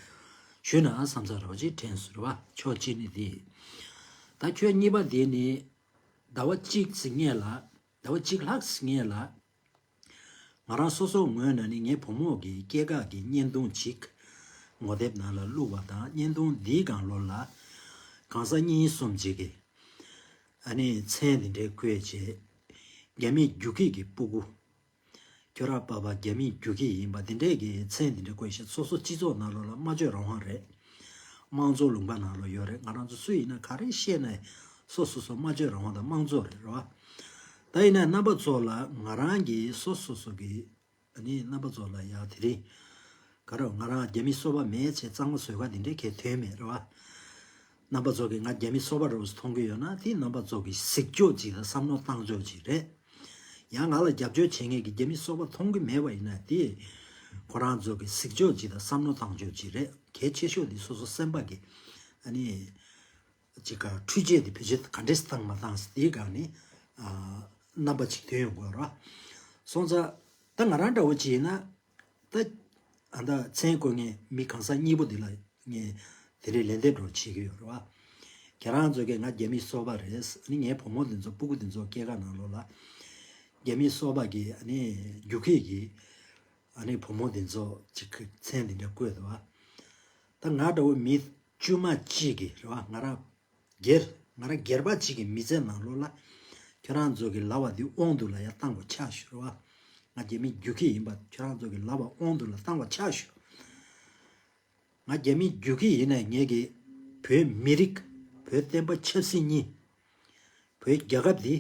ཞུས་ན་བསམ་ས་རོ་ཅིག་དྲན་སོང་རེད་བ། ཕྱོགས་གཅིག་ནས་འདི། ད་ཕྱོགས་གཉིས་པ་འདི་ནི། ཟླ་བ་གཅིག་ཙམ་སྔོན་ལ། ཟླ་བ་གཅིག་ལྷག་ཙམ་སྔོན་ལ། ང་རང་སོ་སོའི་ངོས་ནས་ནི་ངའི་བུ་མོ་གི་སྐྱེས་སྐར་གྱི་བརྙན་ཐུང་ཅིག་ངོ་དེབ་ནང་ལ་བླུགས་པ་དང་། བརྙན་ཐུང་འདིའི་སྒང་ལོགས་ལ་གང་ཟག་གཉིས་གསུམ་ཅིག་གིས་ཨ་ནི་མཚན་འདི་འདྲའི་བཀོད་བྱས། རྒྱ་མིའི་རྒྱུག་ཁྱི་གི་སྤུ་གུ། ཁྱོད་རང་པ་ཕ་རྒྱ་མིའི་རྒྱུག་ཁྱི་ཡིན་པ། འདི་འདྲས་ཀྱི་མཚན་འདི་འདྲ་བཀོད་བྱས། སོ་སོ་སྤྱི་ཚོགས་ནང་ལོགས་ལ་སྨྲ་བརྗོད་རང་དབང་རེད། དམངས་གཙོ་ལུང་པ་ནང་ལོགས་ཡོད་རེད། ང་རང་ཚོ་སུ་ཡིན་ན་ག་རེ་བཤད་ན་སོ་སོ་སོ་སྨྲ་བརྗོད་རང་དབང་དང་དམངས་གཙོ་རེད། རེད་བ། ད་ཡིན་ན་རྣམ་པ་ཚོ་ལ་ང་རང་གིས་སོ་སོ་སོ་གི། ཨ་ནི་རྣམ་པ་ཚོ་ལ་ཡ་དེ་རིང་ག་རེ། ང་རང་རྒྱ་མི་སོ་པ་མེད་ཅེས་གཙང་མ་བཟོ་ག་འདི་འདྲས་གས་དོན་མེད། རེད་བ། རྣམ་པ་ཚོ་གིས་ང་རྒྱ་མི་སོ་པ་རེད་མཐོང་གི་ཡོད་ན། དེ་རྣམ་པ་ཚོ་གི་གཟིགས་ཕྱོགས་ཅིག་དང་བསམ་བློ་བཏང་ཕྱོགས་ཅིག་རེད། ཡང་ང་ལ་རྒྱབ་སྐྱོར་བྱེད་མཁན་གྱི་རྒྱ་མི་སོ་པ་མཐོང་གི་མེད་པ་ཡིན་ན། དེ་ཁོ་རང་ཚོ་གི་གཟིགས་ཕྱོགས་ཅིག་དང་བསམ་བློ་བཏང་ཕྱོགས་ཅིག་རེད། གལ་ཆེ་ཤོས་དེ་སོ་སོ་སེམས་པ་གི་ཨ་ནི་ཅིག་ག་འཕྲུལ་ཆས་དེ་བེད་སྤྱོད་ག་འདྲས་བཏང་མ་བཏང་ཟེར། དེའི་སྒང་ནས་ཨ་རྣམ་པ་ཅིག་ཐོན་ཡོང་དགོས་རེད། སོང་ཙང་ད་ང་རང་འདྲ་བོ་ཅིག་ཡིན་ན། ད་ཨ་ད་མཚན་བཀོད་མཁན་མི་གང་ཟག་གཉིས་པོ་འདི་ལ་ངས་དེ་རིང་ལན་འདེབས་འདྲ་བོ་བྱེད་ཀྱི་ཡོད་རེད་བ། ཁྱེད་རང་ཚོ་གིས་ང་རྒྱ་མི་སོ་པ་རེད། ཨ་ནི་ངའི་བུ་མོ་འདི་ཚོ་སྤུ་གུ་འདི་ཚོ་སྐྱེས་སྐར་ནང་ལོགས་ལ་རྒྱ་མི་སོ་པ་གི་ཨ་ནི་རྒྱུག་ཁྱི་གི་ཨ་ནི་བུ་མོ་འདི་ཚོ་ཅིག་གི་མཚན་འདི་འདྲ་བཀོད་འདུག་བ། ད་ང་འདྲ་བོ་མི་དཀྱུས་མ་གཅིག་གིས་རེད་བ། ང་རང་སྒེར། ང་རང་སྒེར་པ་གཅིག་གི་མི་ཚེ་ནང་ལོགས་ལ་ཁྱེད་རང་ཚོ་གི་ལབ་པ་འདི་དབང་དུ་ལ་ཡ་བཏང་དགོས་ཆགས་ཞུ་རེད་བ། ང་རྒྱ་མི་རྒྱུག་ཁྱི་ཡིན་པ་ཁྱོད་རང་ཚོ་གི་ལབ་པ་དབང་དུ་ལ་བཏང་བ་ཆགས་ཤོག་ང་རྒྱ་མི་རྒྱུག་ཁྱི་ཡིན་ནའི་ངེད་ཀྱི་བོད་མི་རིགས། བོད་བསྟན་པ་ཆབ་སྲིད་གཉིས། བོད་རྒྱལ་ཁབ་འདི་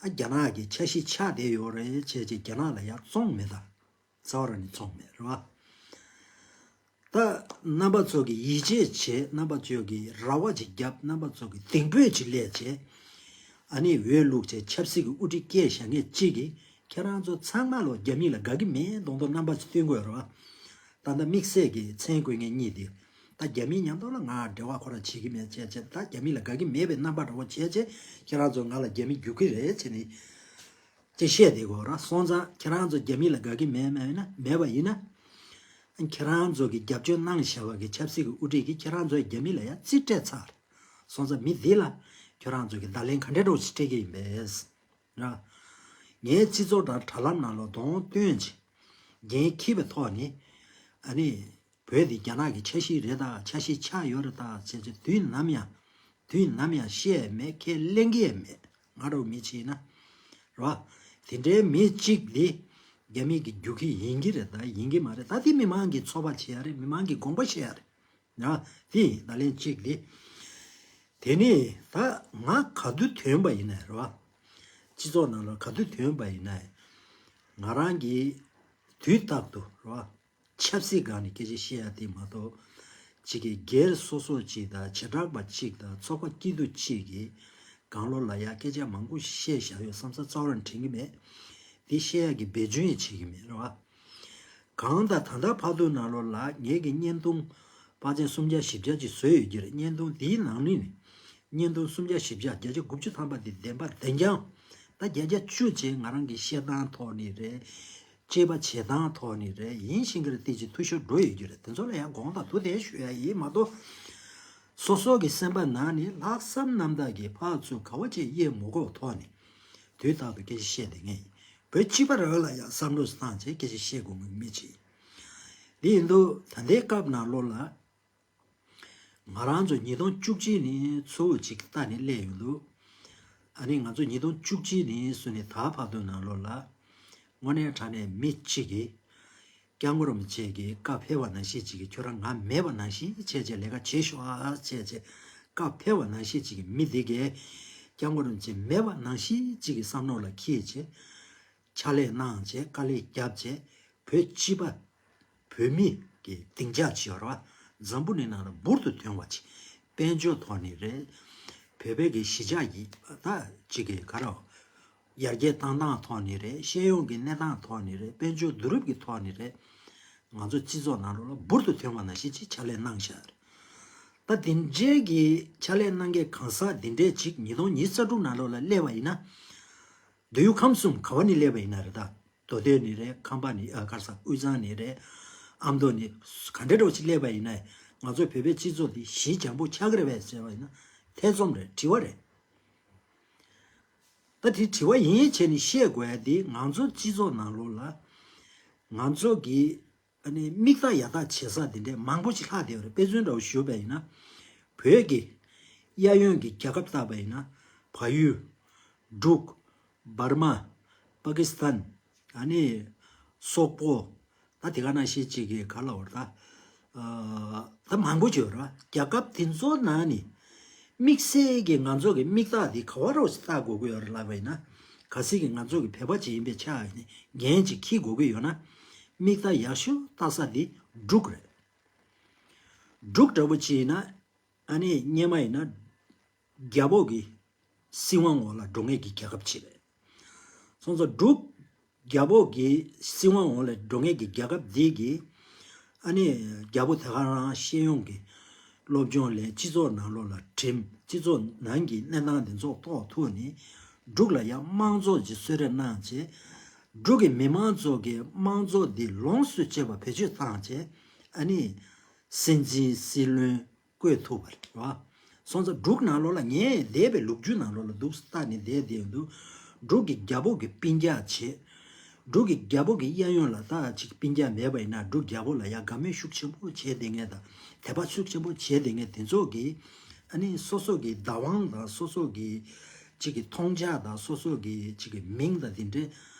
ཨ་རྒྱ་ནག་གི་ཆ་ཤས་ཆགས་བསྡད་ཡོད་རེད་བྱས་བྱས་རྒྱ་ནག་ལ་ཡར་བཙོང་མེད་ད། རྩ་བ་རང་ནས་བཙོང་མེད་རེད་བ། ད་རྣམ་པ་ཚོ་གི་ཡིད་ཆེས་བྱེད། རྣམ་པ་ཚོ་གི་ར་བ་ཅིག་རྒྱབ། རྣམ་པ་ཚོ་གི་གདེང་སྤོས་ཅིག་ལས་བྱེད། ཨ་ནི་འོས་བླུགས་བྱས་ཆབ་སྲིད་ཀྱི་དབུ་ཁྲིད་བསྐྱལ་བཞག་མཁན་གཅིག་གིས་ཁྱེད་རང་ཚོ་ཚང་མ་ལོ་རྒྱ་མི་ལ་དགའ་གི་མེད་མདོག་མདོག་རྣམ་པ་ཅིག་སྟོན་དགོས་རེད་བ། ད་ལྟ་དམིགས་བསལ་གྱི་མཚན་བཀོད་མཁན་གཉིས་དེ། ད་རྒྱ་མི་མཉམ་དུ་ལ་ང་འབྲེལ་བ་ཁོ་རང་བྱེད་ཀྱི་མེད་བྱས་བྱས། ད་རྒྱ་མི་ལ་དགའ་གི་མེད་པའི་རྣམ་པ་འདྲ་བོ་བྱས་བྱས། ཁྱེད་རང་ཚོ་ང་ལ་རྒྱ་མི་རྒྱུག་གི་རེད་བྱས་ནས་ཅེས་བཤད་བསྡད་དགོས་ར། སོང་ཙང་ཁྱེད་རང་ཚོ་རྒྱ་མི་ལ་དགའ་གི་མེད་མེད་ན་མེད་པ་ཡིན་ན། ཁྱེད་རང་ཚོ་གི་རྒྱབ་སྐྱོར་གནང་བཞག་པ་གི་ཆབ་སྲིད་ཀྱི་དབུ་ཁྲིད་ཀྱིས་ཁྱེད་རང་ཚོ་རྒྱ་མི་ལ་ཡང་རྩིས་སྤྲད་ཚར། སོང་ཙང་མི་འདི་ལ་ཁྱེད་རང་ཚོ་གི་བརྡ་ལན་ག་འདྲ་འདྲ་བོ་ཞིག་སྤྲད་ཀྱི་ཡིན་པས། ར། ངའི་སྤྱི་ཚོགས་དང་དྲ་ལམ་ནང་ལ་གདོང་སྟོན་ཅིག་འགན་འཁྱེར་བའི་ཐོག་ནས། ཨ་ནི། བོད་འདི་རྒྱ་ནག་གི་ཆ་ཤས་རེད་ད། ཆ་ཤས་ཆགས་ཡོད་རེད་ད་ཅེས་ཅེས་དུས་ནམ་ཡང་། དུས་ནམ་ཡང་བཤད་མེད། ཁས་ལེན་གྱི་ཡང་མེད། ང་རང་མི་ཆེ་ན། རེད་བ། དེ་འདྲའི་མི་གཅིག་འདི་རྒྱ་མི་གི་རྒྱུག་ཁྱི་ཡིན་གྱི་རེད་ད་ཡིན་གྱི་མ་རེད་ད། དེ་མི་མང་གི་ཚོད་དཔག་བྱེད་ཡ་རེད། མི་མང་གི་དགོངས་པ་བཞེས་ཡ་རེད། ཡ། དེ་ཡིན་ད་ལན་གཅིག་འདི། དེ་ནས་ད་ང་ག་དུས་ཐོན་པ་ཡིན་ནའི་རེད་བ། སྤྱི་ཚོགས་ནང་ལ་ག་དུས་ཐོན་པ་ཡིན་ནའི། ང་རང་གིས་དུས་རྟག་ཏུ་རེད་བ། ཆབ་སྲིད་སྒང་ནས་སྐད་ཆ་བཤད་ཡ་དེ་མ་གཏོགས། གཅིག་གི་སྒེར་སོ་སོ་གཅིག་དང་བྱེ་བྲག་པ་གཅིག་དང་ཚོགས་པ་སྐྱིད་སྡུག་གཅིག་གི་སྒང་ལོགས་ལ་ཡ་སྐད་ཆ་མང་པོ་བཤད་བཞག་ཡོད་བསམ་ས་རྩ་བ་རང་དྲན་གྱི་མེད། དེ་བཤད་ཡ་གི་འབད་བརྩོན་ཡང་བྱེད་ཀྱི་མེད་རེད་བ། གང་ལྟར་ད་ལྟ་བར་དུ་ནང་ལོགས་ལ་ངེད་ཀྱི་བརྙན་ཐུང་དཔག་ཆེན་སུམ་བརྒྱ་བཞི་བརྒྱ་ཅིག་བཟོས་ཡོད་ཀྱི་རེད། བརྙན་ཐུང་དེའི་ནང་ནས་ནི། བརྙན་ཐུང་སུམ་བརྒྱ་བཞི་བརྒྱ། བརྒྱ་ཆ་དགུ་བཅུ་ཐམ་པ་དེ་བདེན་པ་བདེན་རྐྱང་། ད་བརྒྱ་ཆ་བཅུ་ཅིག་ང་རང་གི་བཤད་སྟངས་ཐོག་ནས་རེད། དཔྱད་པ་བྱེད་སྟངས་ཐོག་ནས་རེད། ཡིན་ཞིང་གི་རེད། དེ་ཅིག་འཐུས་ཤོར་འགྲོ་ཡོད་ཀྱི་རེད། དེ་ཚོ་ལ་ཡང་དགོངས་དག་ཐུགས་བདེན་ཞུ་ཡ་ཡིན་མ་གཏོགས། སོ་སོ་གི་སེམས་པ་ནང་ནས་ལྷག་བསམ་རྣམ་དག་གིས་ཕར་ཚུར་ག་བ་ཅིག་དབྱེ་མི་དགོས་ཐོག་ནས་དུས་རྟག་ཏུ་སྐད་ཆ་བཤད་བསྡད་མཁན་ཡིན། བོད་སྤྱི་པ་རང་ལ་ཡང་བསམ་བློ་བཏང་བྱས་སྐད་ཆ་བཤད་དགོས་མཁན་མི་ཅིག་ཡིན། འདི་ཡིན་དུས་ད་ལྟའི་སྐབས་ནང་ལོགས་ལ། ང་རང་ཚོ་ཉིས་སྟོང་བཅུ་གཅིག་ནས་ཚུར་ཅིག་ལྟ་ནས་སླེབས་ཡོང་དུས། ཨ་ནི་ང་ཚོ་ཉིས་སྟོང་བཅུ་གཅིག་ནས་བཟུང་ནས་ད་བར་དུ་ནང་ལོགས་ལ། དངོས་གནས་དྲང་གནས་མི་གཅིག་གིས། སྐྱབས་མགོན་རིན་པོ་ཆེ་གི་བཀའ་ཕེབས་པ་ནང་བཞིན་ཅིག་གིས་ཁྱོད་རང་ང་མེད་པ་ནང་བཞིན་བྱས་བྱས་ལས་ཀ་བྱེད་ཤོག་ཨ་བྱས་བྱས་བཀའ་ཕེབས་པ་ནང་བཞིན་ཅིག་གིས་མི་འདི་གས་སྐྱབས་མགོན་རིན་པོ་ཆེ་མེད་པ་ནང་བཞིན་ཅིག་གི་བསམ་བློ་ལ་འཁྱེར་བྱས། ཕྱག་ལས་གནང་བྱས་དཀའ་ལས་བརྒྱབ་བྱས་བོད་སྤྱི་པ། བོད་མི་གི་སྡིངས་ཆ་ཅིག་ཡོད་རེད་བ། འཛམ་བུ་གླིང་ནང་ལ་འབུར་དུ་ཐོན་པ་ཅིག་དཔལ་འབྱོར་ཐོག་ནས་རེད། བོད་པའི་གི་གཞིས་ཆགས་ཀྱི་ད་ཅིག་གི་ག་རེ། ཡར་རྒྱས་བཏང་སྟངས་ཐོག་ནས་རེད། ཤེས་ཡོན་གྱི་གནས་སྟངས་ཐོག་ནས་རེད། དཔལ་འབྱོར་བསྡུ་རུབ་ཀྱི་ཐོག་ནས་རེད། ང་ཚོ་སྤྱི་ཚོགས་ནང་ལོགས་ལ་འབུར་དུ་ཐོན་པ་ནང་བཞིན་ཅིག་ཕྱག་ལས་གནང་བཞག་རེད། ད་དེ་འདྲའི་གི་ཕྱག་ལས་གནང་མཁན་གང་ཟག་འདི་འདྲའི་ཅིག་ཉིས་སྟོང་ཉི་ཤུ་རྩ་དྲུག་ནང་ལོགས་ལ་སླེབས་པ་ཡིན་ན། མདོ་དབུས་ཁམས་གསུམ་ག་བ་ནས་སླེབས་པ་ཡིན་ན་རེད་ད། མདོ་སྟོད་ནས་རེད། ཁམས་པ་ནས་ཨ་ག་རེ་ཟ་དབུས་གཙང་ནས་རེད། ཨ་མདོ་ནས་ག་འདྲ་འདྲ་བོ་ཅིག་སླེབས་པ་ཡིན་ན། ང་ཚོ་བོད་པའི་སྤྱི་ཚོགས་འདི་ཞི་འཇམ་པོ་ཆགས་ཀྱི་རེད་པས་ཟེར་བ་ཡིན་ན། ཐེ་ཚོམ་རེད། དྲི་བ་རེད། ད་དེ་དྲི་བ་ཡིན་བྱས་ནས་བཤད་དགོས་ཡ་དེ་ང་ཚོ་སྤྱི་ཚོགས་ནང་ལོགས་ལ་ང་ཚོ་གི་ཨ་ནི་མིག་ལྟ་ཡ་ལྟ་བྱེད་ས་དེ་འདྲས་མང་པོ་ཅིག་ལྷག་བསྡད་ཡོད་རེད། དཔེ་མཚོན་འདྲ་བོ་ཞུས་པ་ཡིན་ན། བོད་ཀྱི་གཡས་གཡོན་གྱི་རྒྱལ་ཁབ་བལྟས་པ་ཡིན་ན། བལ་ཡུལ། འབྲུག་འབར་མ། པ་ཀི་སི་ཐན། ཨ་ནི། སོག་པོ། ད་དེ་ག་ནང་བཞིན་ཅིག་གི་ག་ལ་བར་ད། ཨ། ད་མང་པོ་ཅིག་ཡོད་རེད་བ། རྒྱལ་ཁབ་དེ་ཚོ་ནང་ནས། དམིགས་བསལ་གྱི་ང་ཚོ་གི་མིག་ལྟ་དེ་ག་བ་རོགས་ལྟ་དགོས་ཀྱི་ཡོད་རེད་ལབ་པ་ཡིན་ན། གལ་སྲིད་ཀྱི་ང་ཚོ་གི་བོད་པ་ཅིག་ཡིན་པའི་ཆ་ནས་འགན་ཅིག་འཁྱེར་དགོས་ཀྱི་ཡོད་ན། མིག་ལྟ་ཡག་ཤོས་ལྟ་ས་དེ་འབྲུག་རེད། འབྲུག་འདྲ་པོ་ཅིག་ཡིན་ན། ཨ་ནི་སྔོན་མ་ཡིན་ན། རྒྱལ་པོ་གི་སྲིད་དབང་འོག་ལ་འགྲོ་མཁན་གྱི་རྒྱལ་ཁབ་ཅིག་རེད། སོང་ཙང་འབྲུག་རྒྱལ་པོ་གི་སྲིད་དབང་འོག་ལ་འགྲོ་མཁན་གྱི་རྒྱལ་ཁབ་འདི་གི། ཨ་ནི་རྒྱལ་པོ་དེ་ག་རང་ཤེས་ཡོན་གྱི་སློབ་སྦྱོང་ལས་སྤྱི་ཚོགས་ནང་ལོགས་ལ་འགྲིམ། སྤྱི་ཚོགས་ནང་གི་གནས་སྟངས་དེ་ཚོ་རྟོགས་ཐུབ་ནས། འབྲུག་ལ་ཡང་དམངས་གཙོ་ཅིག་གསོལ་རས་གནང་བྱས། འབྲུག་གི་མི་མང་ཚོ་གི་དམངས་གཙོ་འདི་ལོངས་སུ་སྤྱོད་པ་བེད་སྤྱོད་བཏང་བྱས། ཨ་ནི་སྲིད་འཛིན་སྲིད་བློན་བསྐོས་ཐུབ་པ་རེད་བ། སོང་ཙང་འབྲུག་ནང་ལོགས་ལ་ངས་འདས་པའི་ལོ་རྒྱུས་ནང་ལོགས་ལ་འདུག་ལྟ་ནས་བསྡད་བསྡད་འདུག་འབྲུག་གི་རྒྱལ་པོ་གི་སྤུན་ཀྱག་བྱས། འབྲུག་གི་རྒྱལ་པོ་གི་གཡས་གཡོན་ལ་ད་ཅིག་སྤུན་ཀྱག་མེད་པ་ཡིན་ན། འབྲུག་རྒྱལ་པོ་ལ་ཡ་དགའ་མོས་ཤུགས་ཆེན་པོ་བྱས་བསྡད་མཁན་དང་། དད་པ་ཤུགས་ཆེན་པོ་བྱས་བསྡད་མཁན་དེ་ཚོ་གིས། ཨ་ནི་སོ་སོ་གི་བདག་དབང་དང་། སོ་སོ་གི་ཅིག་གི་མཐོང་རྒྱ་དང་། སོ་སོ་གི་ཅིག་གི་མིང་དང་དེ་འདྲའི་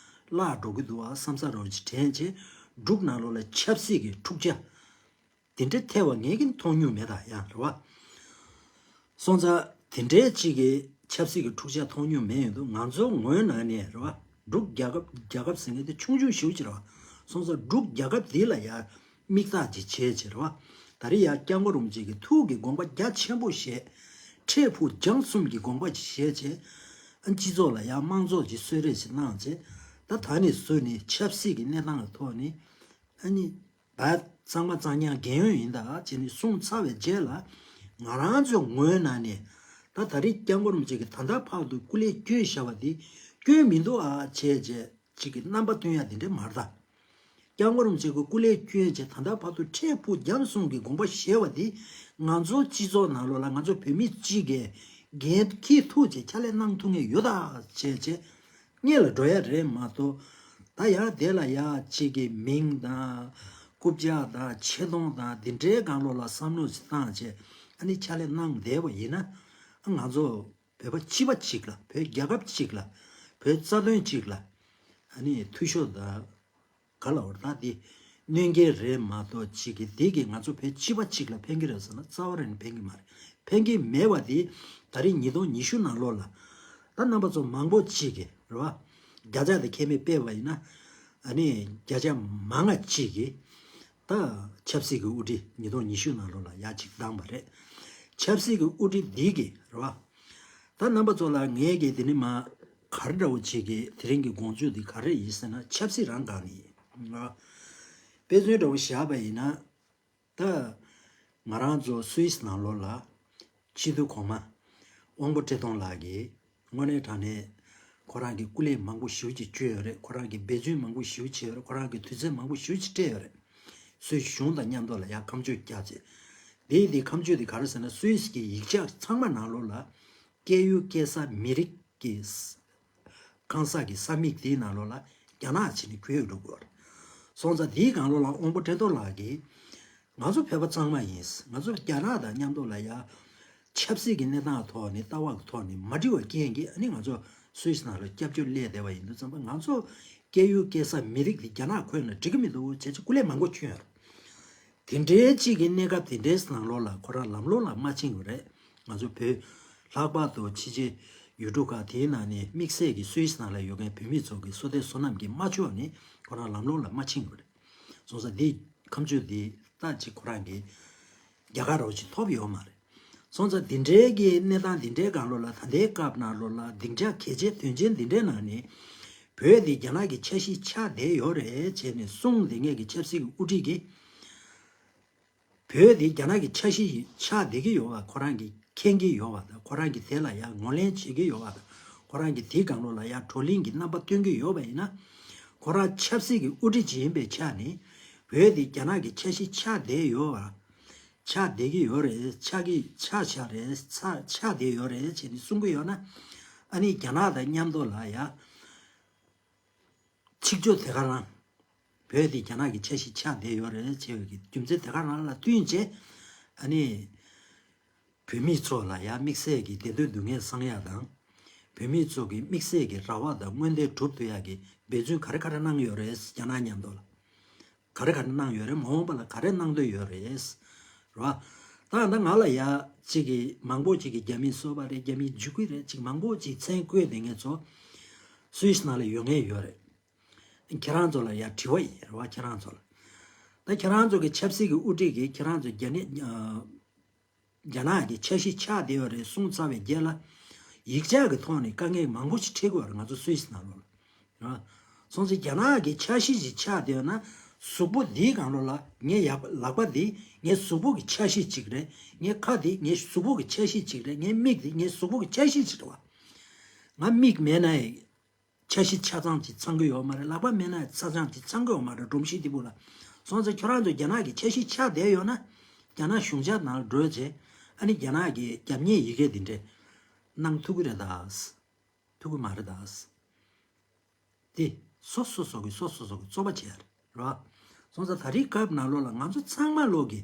བརླག་འགྲོ་གི་འདུག་ཨ་བསམ་ས་རོགས་ཅིག་དྲན་བྱས། འབྲུག་ནང་ལོགས་ལ་ཆབ་སྲིད་ཀྱི་འཁྲུག་ཆ་དེ་འདྲ་ཐེ་བ་ངས་ཀྱིས་མཐོང་མྱོང་མེད་ད་ཡང་རེད་བ། སོང་ཙང་དེ་འདྲའི་གཅིག་གི་ཆབ་སྲིད་ཀྱི་འཁྲུག་ཆ་མཐོང་མྱོང་མེད་ཡོད་འདུག་ང་ཚོ་ངོས་ནང་ནས་རེད་བ། འབྲུག་རྒྱལ་ཁབ་རྒྱལ་ཁབ་ཟེར་མཁན་དེ་ཆུང་ཆུང་ཞེ་པོ་ཅིག་རེད་བ། སོང་ཙང་འབྲུག་རྒྱལ་ཁབ་འདི་ལ་ཡང་དམིགས་བསལ་ཅིག་བྱས་བྱས་རེད་བ། ད་རེས་ཡང་སྐྱབས་མགོན་རིན་པོ་ཆེ་གིས་ཐུགས་ཀྱི་དགོངས་པ་རྒྱ་ཆེན་པོ་བཞེས། འཕྲལ་ཕུགས་རྒྱང་གསུམ་གྱི་དགོངས་པ་ཅིག་བཞེས་བྱས། ཨ་སྤྱི་ཚོགས་ལ་ཡང་དམངས་གཙོ་ཅིག་གསོལ་རས་ཅིག་གནང་བྱས། ད་ད་ནས་བཟུང་ནས་ཆབ་སྲིད་ཀྱི་གནས་སྟངས་ཀྱི་ཐོག་ནས་ཨ་ནི། བ། གཙང་མ་གཙང་རྐྱང་རྒན་ཡོལ་ཡིན་ད་ཅེས་ནས་གསུངས་ཚར་བའི་རྗེས་ལ། ང་རང་ཚོའི་ངོས་ནང་ནས་ད་ད་རེས་སྐྱབས་མགོན་རིན་པོ་ཆེ་གིས་ད་ལྟ་བར་དུ་སྐུ་ལས་བསྐྱོན་བཞག་པ་འདི་སྐྱོན་མི་འདུག་ཨ་བྱས་རྗེས་གཅིག་གི་རྣམ་པ་སྟོན་ཡ་འདི་འདྲ་མ་རེད་ད། སྐྱབས་མགོན་རིན་པོ་ཆེ་གིས་སྐུ་ལས་བསྐྱོན་རྗེས་ད་ལྟ་བར་དུ་འཕྲལ་ཕུགས་རྒྱང་གསུམ་གྱི་དགོངས་པ་བཞེས་པ་འདི་ང་ཚོ་སྤྱི་ཚོགས་ནང་ལོགས་ལ་ང་ཚོ་བོད་མི་གཅིག་གིས་འགན་འཁྱེར་ཐུབ་ཅེས་ཕྱག་ལས་གནང་ཐུབ་མཁན་ཡོད་ད་བྱས་རྗེས། སྔོན་ལ་འགྲོ་ཡ་རེད་མ་གཏོགས། ད་ཡང་དེ་ལ་ཡ་གཅིག་གི་མིང་དང་། རྐུབ་བཀྱག་དང་ཆེ་མཐོང་དང་འདི་འདྲའི་སྒང་ལོགས་ལ་བསམ་བློ་ཞིག་བཏང་བྱས་ཨ་ནི་ཕྱག་ལས་གནང་བསྡད་པ་ཡིན་ན། ང་ཚོ་བོད་པ་སྤྱི་པ་གཅིག་ལ། བོད་རྒྱལ་ཁབ་གཅིག་ལ། བོད་རྩ་དོན་གཅིག་ལ་ཨ་ནི་འཐུས་ཤོར་དང་། ག་ལ་བར་ད་འདི་གནོད་སྐྱེལ་རེད་མ་གཏོགས་གཅིག་གི་འདི་གིས་ང་ཚོ་བོད་སྤྱི་པ་གཅིག་ལ་ཕན་གྱི་རེད་ཟེར་ན་རྩ་བ་རང་ནས་ཕན་གྱི་མ་རེད། ཕན་གྱི་མེད་པ་འདི་ད་རེས་ཉིས་སྟོང་ཉི་ཤུ་ནང་ལོགས་ལ་ད་རྣམ་པ་ཚོ་མང་པོ་གཅིག་གིས་རེད་བ། བརྒྱ་ཆ་དེ་ཁྱད་མེད་སྤེལ་བ་ཡིན་ན་ཨ་ནི་བརྒྱ་ཆ་མང་ང་གཅིག་གིས་ད་ཆབ་སྲིད་ཀྱི་དབུ་ཁྲིད་ཉིས་སྟོང་ཉི་ཤུ་ནང་ལོགས་ལ་ཡ་གཅིག་བདམས་པ་རེད། ཆབ་སྲིད་ཀྱི་དབུ་ཁྲིད་འདི་གིས་རེད་བ། ད་རྣམ་པ་ཚོ་ལ་ངས་ཀྱིས་དེ་ནི་མ་ག་རེ་འདྲ་བོ་བྱེད་ཀྱི་དེ་རིང་གི་དགོངས་ཚུལ་འདི་ག་རེ་ཡིན་ཟེར་ན་ཆབ་སྲིད་རང་སྒང་ནས་ཡིན། དཔེ་མཚོན་འདྲ་བོ་བཞག་པ་ཡིན་ན། ད་ང་རང་ཚོ་སུད་སི་ནང་ལོགས་ལ་སྤྱི་འཐུས་གོང་མ་དབང་པོ་བཀྲས་མཐོང་ལགས་ཀྱིས་དངོས་གནས་དྲང་གནས་ཁོ་རང་གིས་སྐུ་ལས་མང་པོ་ཞེ་པོ་ཅིག་བསྐྱོན་ཡོད་རེད། ཁོ་རང་གིས་འབད་བརྩོན་མང་པོ་ཞེ་པོ་བྱས་ཡོད་རེད། ཁོ་རང་གིས་དུས་ཚོད་མང་པོ་ཞེ་པོ་ཅིག་སྤྲད་ཡོད་རེད། སུད་སི་གཞུང་དང་མཉམ་དུ་ལ་ཡང་ཁ་མཆུ་བརྒྱབ་བྱས། དེ་ཡི་དེ་ཁ་མཆུ་དེ་ག་རེ་ཟེར་ན་སུད་སི་གི་ཡིག་ཆ་ཚང་མ་ནང་ལོགས་ལ་སྐྱེས་ཡུལ་སྐྱེས་ས་མི་རིགས་ཀྱི་ས་གང་ཟག་གི་ས་མིག་དེའི་ནང་ལོགས་ལ་རྒྱ་ནག་བྱས་ནས་བཀོད་འགྲོ་དགོས་རེད། སོང་ཙང་དེའི་སྒང་ལོགས་ལ་དབང་པོ་བཀྲས་མཐོང་ལགས་ཀྱིས་ང་ཚོ་བོད་པ་ཚང་མ་ཡིན། ང་ཚོ་རྒྱ་ནག་དང་མཉམ་དུ་ལ་ཡ་ཆབ་སྲིད་ཀྱི་གནས་སྟངས་ཐོག་ནས་ལྟ་བ་གི་ཐོག་ནས་མ་འགྲིག་པའི་རྐྱེན་གྱིས་ཨ་ནི་ང་ཚོ་སུད་སི་ནང་ལ་སྐྱབས་བཅོལ་སླེབས་བསྡད་པ་ཡིན་དུས་ཙམ་པ་ང་ཚོ་སྐྱེས་ཡུལ་སྐྱེས་ས་མི་རིགས་དེ་རྒྱ་ནག་ཁོངས་ན་འགྲིག་གི་མི་འདུག་བྱས་ཙང་སྐུ་ལས་མང་པོ་བསྐྱོན་ཡོད་རེད། དེ་འདྲའི་གཅིག་གི་གནས་སྐབས་དེ་འདྲའི་ནང་ལོགས་ལ་ཁོ་རང་ལམ་ལྷོང་ལ་མ་ཕྱིན་པ་རེད། ང་ཚོ་བོད་ལྷག་པར་དུ་ཕྱི་རྒྱལ་ཡུལ་གྲུ་ཁག་དེའི་ནང་ནས་དམིགས་བསལ་གྱི་སུད་སི་ནང་ལ་ཡོད་མཁན་བོད་མི་ཚོ་གི་བསོད་བདེ་བསོད་ནམས་ཀྱིས་མ་ལྕོགས་ནས་ཁོ་རང་ལམ་ལྷོང་ལ་མ་ཕྱིན་པ་རེད། སོང་ཙང་འདི་ཁ་མཆུ་འདི་ལྟ་ཅིག་ཁོ་རང་གིས་རྒྱ་གར་རོགས་ཅིག་ཐོབ་ཡོད་མ་རེད། སོང་ཙང་འདི་འདྲའི་གི་གནས་སྟངས་འདི་འདྲའི་སྒང་ལོགས་ལ་ད་ལྟའི་སྐབས་ནང་ལོགས་ལ་སྡིངས་ཆ་གལ་ཆེ་དོན་ཆེན་འདི་འདྲའི་ནང་ནས་བོད་འདི་རྒྱ་ནག་གི་ཆ་ཤས་ཆགས་བསྡད་ཡོད་རེད་བྱས་ནས་གསུངས་བསྡད་མཁན་གྱི་ཆབ་སྲིད་ཀྱི་དབུ་ཁྲིད་ཀྱིས། བོད་དེ་རྒྱ་ནག་གི་ཆ་ཤས་ཆགས་བསྡད་ཀྱི་ཡོད་པ་ཁོ་རང་གིས་མཁྱེན་གྱི་ཡོད་པ་དང་། ཁོ་རང་གིས་དེ་ལ་ཡང་ངོས་ལེན་བྱེད་ཀྱི་ཡོད་པ་དང་། ཁོ་རང་གིས་དེའི་སྒང་ལོགས་ལ་ཡང་བགྲོ་གླེང་གི་རྣམ་པ་སྟོན་གྱི་ཡོད་པ་ཡིན་ན། ཁོ་རང་ཆབ་སྲིད་ཀྱི་དབུ་ཁྲིད་ཅིག་ཡིན་པའི་ཆ་ནས་བོད་དེ་རྒྱ་ནག་གི་ཆ་ཤས་ཆགས་བསྡད་ཡོད་པ། ཆགས་བསྡད་ཀྱི་ཡོད་རེད། ཆགས་ཀྱི་ཆགས་ཆགས་རེད། ཆགས་ཆགས་བསྡད་ཡོད་རེད་ཅེས་ནས་གསུང་གི་ཡོད་ན། ཨ་ནི་རྒྱ་ནག་དང་མཉམ་དུ་ལ་ཡང་། ཆིག་སྒྲིལ་དེ་ག་རང་། བོད་དེ་རྒྱ་ནག་གི་ཆ་ཤས་ཆགས་བསྡད་ཡོད་རེད་ཅེས་པའི་གི་རྒྱུ་མཚན་དེ་ག་རང་ལ་བསྟུན་བྱས། ཨ་ནི། བོད་མི་ཚོ་ལ་ཡང་དམིགས་བསལ་གྱི་བདེ་སྡུག་སྡུག་བསྔལ་སངས་ཡག་དང་། བོད་མི་ཚོ་གི་དམིགས་བསལ་གྱི་རེ་བ་དང་མངོན་འདོད་སྒྲུབ་ཐུབ་ཡག་གི་འབད་བརྩོན་ག་རེ་ག་རེ་གནང་ཡོད་རེད། རྒྱ་ནག་མཉམ་དུ་ལ། ག་རེ་ག་རེ་གནང་ཡོད་རེད། མ་འོངས་པ་ལ་ག་རེ་གནང་འདོད་ཡོད་རེད། རེད་བ། ད་ད་ང་ལ་ཡ་གཅིག་གི་མང་པོ་གཅིག་གི་རྒྱ་མིའི་སོ་པ་རེད། རྒྱ་མིའི་འཇུག་གི་རེད། གཅིག་མང་པོ་གཅིག་མཚན་བཀོད་བསྡད་མཁན་ཚོ་སུད་སི་ནང་ལ་ཡོད་མཁན་ཡོད་རེད། ཁྱེད་རང་ཚོ་ལ་ཡ་དྲི་བ་ཡིན་རེད་བ། ཁྱེད་རང་ཚོ་ལ། ད་ཁྱེད་རང་ཚོ་གི་ཆབ་སྲིད་ཀྱི་དབུ་ཁྲིད་ཀྱིས་ཁྱེད་རང་ཚོ་རྒྱ་ནི་རྒྱ་ནག་གི་ཆ་ཤས་ཆགས་བསྡད་ཡོད་རེད་གསུངས་ཚར་བའི་རྗེས་ལ། ཡིག་ཆ་གི་ཐོག་ནས་དཀའ་ངལ་མང་པོ་ཞིག་འཕྲད་ཀྱི་ཡོད་རེད། ང་ཚོ་སུད་སི་ནང་ལོགས་ལ། རེད། སོང་ཙང་རྒྱ་ནག་གི་ཆ་ཤས་ཤིག་ཆགས་བསྡད་ཡོད་ན། གཟུགས་པོ་འདིའི་སྒང་ལོགས་ལ་ངའི་ཡག་ལག་པ་འདི་ངའི་གཟུགས་པོ་གི་ཆ་ཤས་གཅིག་རེད། ངའི་ཁ་འདི་ངའི་གཟུགས་པོ་གི་ཆ་ཤས་གཅིག་རེད། ངའི་མིག་འདི་ངའི་གཟུགས་པོ་གི་ཆ་ཤས་གཅིག་རེད་བ། ང་མིག་མེད་ན་ཡང་ཆ་ཤས་ཆ་ཚང་ཅིག་ཚང་གི་ཡོད་མ་རེད། ལག་པ་མེད་ན་ཡང་ཆ་ཚང་ཅིག་ཚང་གི་ཡོད་མ་རེད། སྒྲོམ་གཞི་འདི་པོ་ལ། སོང་ཙང་ཁྱོད་རང་ཚོ་རྒྱ་ནག་གི་ཆ་ཤས་ཆགས་བསྡད་ཡོད་ན། རྒྱ་ནག་གཞུང་ཆབ་ནང་ལ་འགྲོ་བྱས། ཨ་ནི་རྒྱ་ནག་གི་རྒྱབ་གཉེར་ཡི་གེ་འདི་འདྲས་གནང་ཐུབ་ཀྱི་རེད་ད། ཐུབ་ཀྱི་མ་རེད་ད། དེ་སོ་སོ་སོ་གི་སོ་སོ་སོ་གི་རྩོད་པ་བྱས་རེད་བ། སོང་ཙང་ད་རེས་སྐབས་ནང་ལོགས་ལ་ང་ཚོ་ཚང་མ་ལོག་གི་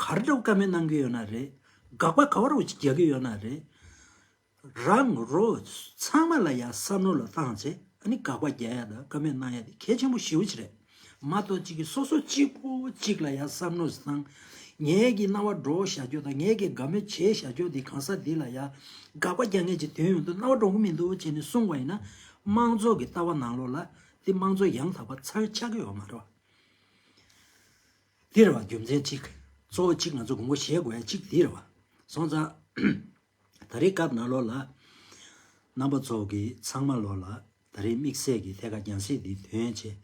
ག་རེ་འདྲ་བོ་བཀའ་མོལ་གནང་གི་ཡོད་ན་རེད། དགག་པ་ག་བ་རུ་རྒྱག་གི་ཡོད་ན་རེད། རང་རོ་ཚང་མ་ལ་ཡ་བསམ་བློ་ལ་བཏང་བྱས། ཨ་ནི་དགག་པ་རྒྱག་ཡ་དང་བཀའ་མོལ་གནང་ཡ་དེ་གལ་ཆེན་པོ་ཞེ་པོ་ཅིག་རེད། མ་གཏོགས་གཅིག་གིས་སོ་སོ་གཅིག་པོ་གཅིག་ལ་ཡ་བསམ་བློ་བཏང་། ངའི་གི་རྣ་བ་འགྲོ་བཞག་རྒྱུ་དང་ངའི་གི་དགའ་མོས་བྱས་བཞག་རྒྱུ་དེ་གང་ཟག་འདི་ལ་ཡ་དགག་པ་རྒྱག་མཁན་ཅིག་དོན་ཡོང་དུས་རྣ་བ་འགྲོ་གི་མི་འདུག་བྱས་ནས་གསུངས་པ་ཡིན་ན། དམངས་གཙོ་གི་ལྟ་བ་ནང་ལོགས་ལ་དེ་དམངས་གཙོ་ཡང་དག་པ་ཚར་ཆགས་ཀྱི་ཡོད་མ་རེད་བ། འདི་རེད་བ། རྒྱུ་མཚན་གཅིག་གཙོ་བོ་གཅིག་ང་ཚོ་དགོངས་པ་བཞེས་དགོས་ཡ་གཅིག་འདི་རེད་བ། སོང་ཙང་། ད་རེས་སྐབས་ནང་ལོགས་ལ། རྣམ་པ་ཚོ་གི་ཚང་མ་ལོགས་ལ། ད་རེས་དམིགས་བསལ་གྱི་ཐད་ཀར་རྒྱང་སྲིང་འདི་ཐོན་བྱས།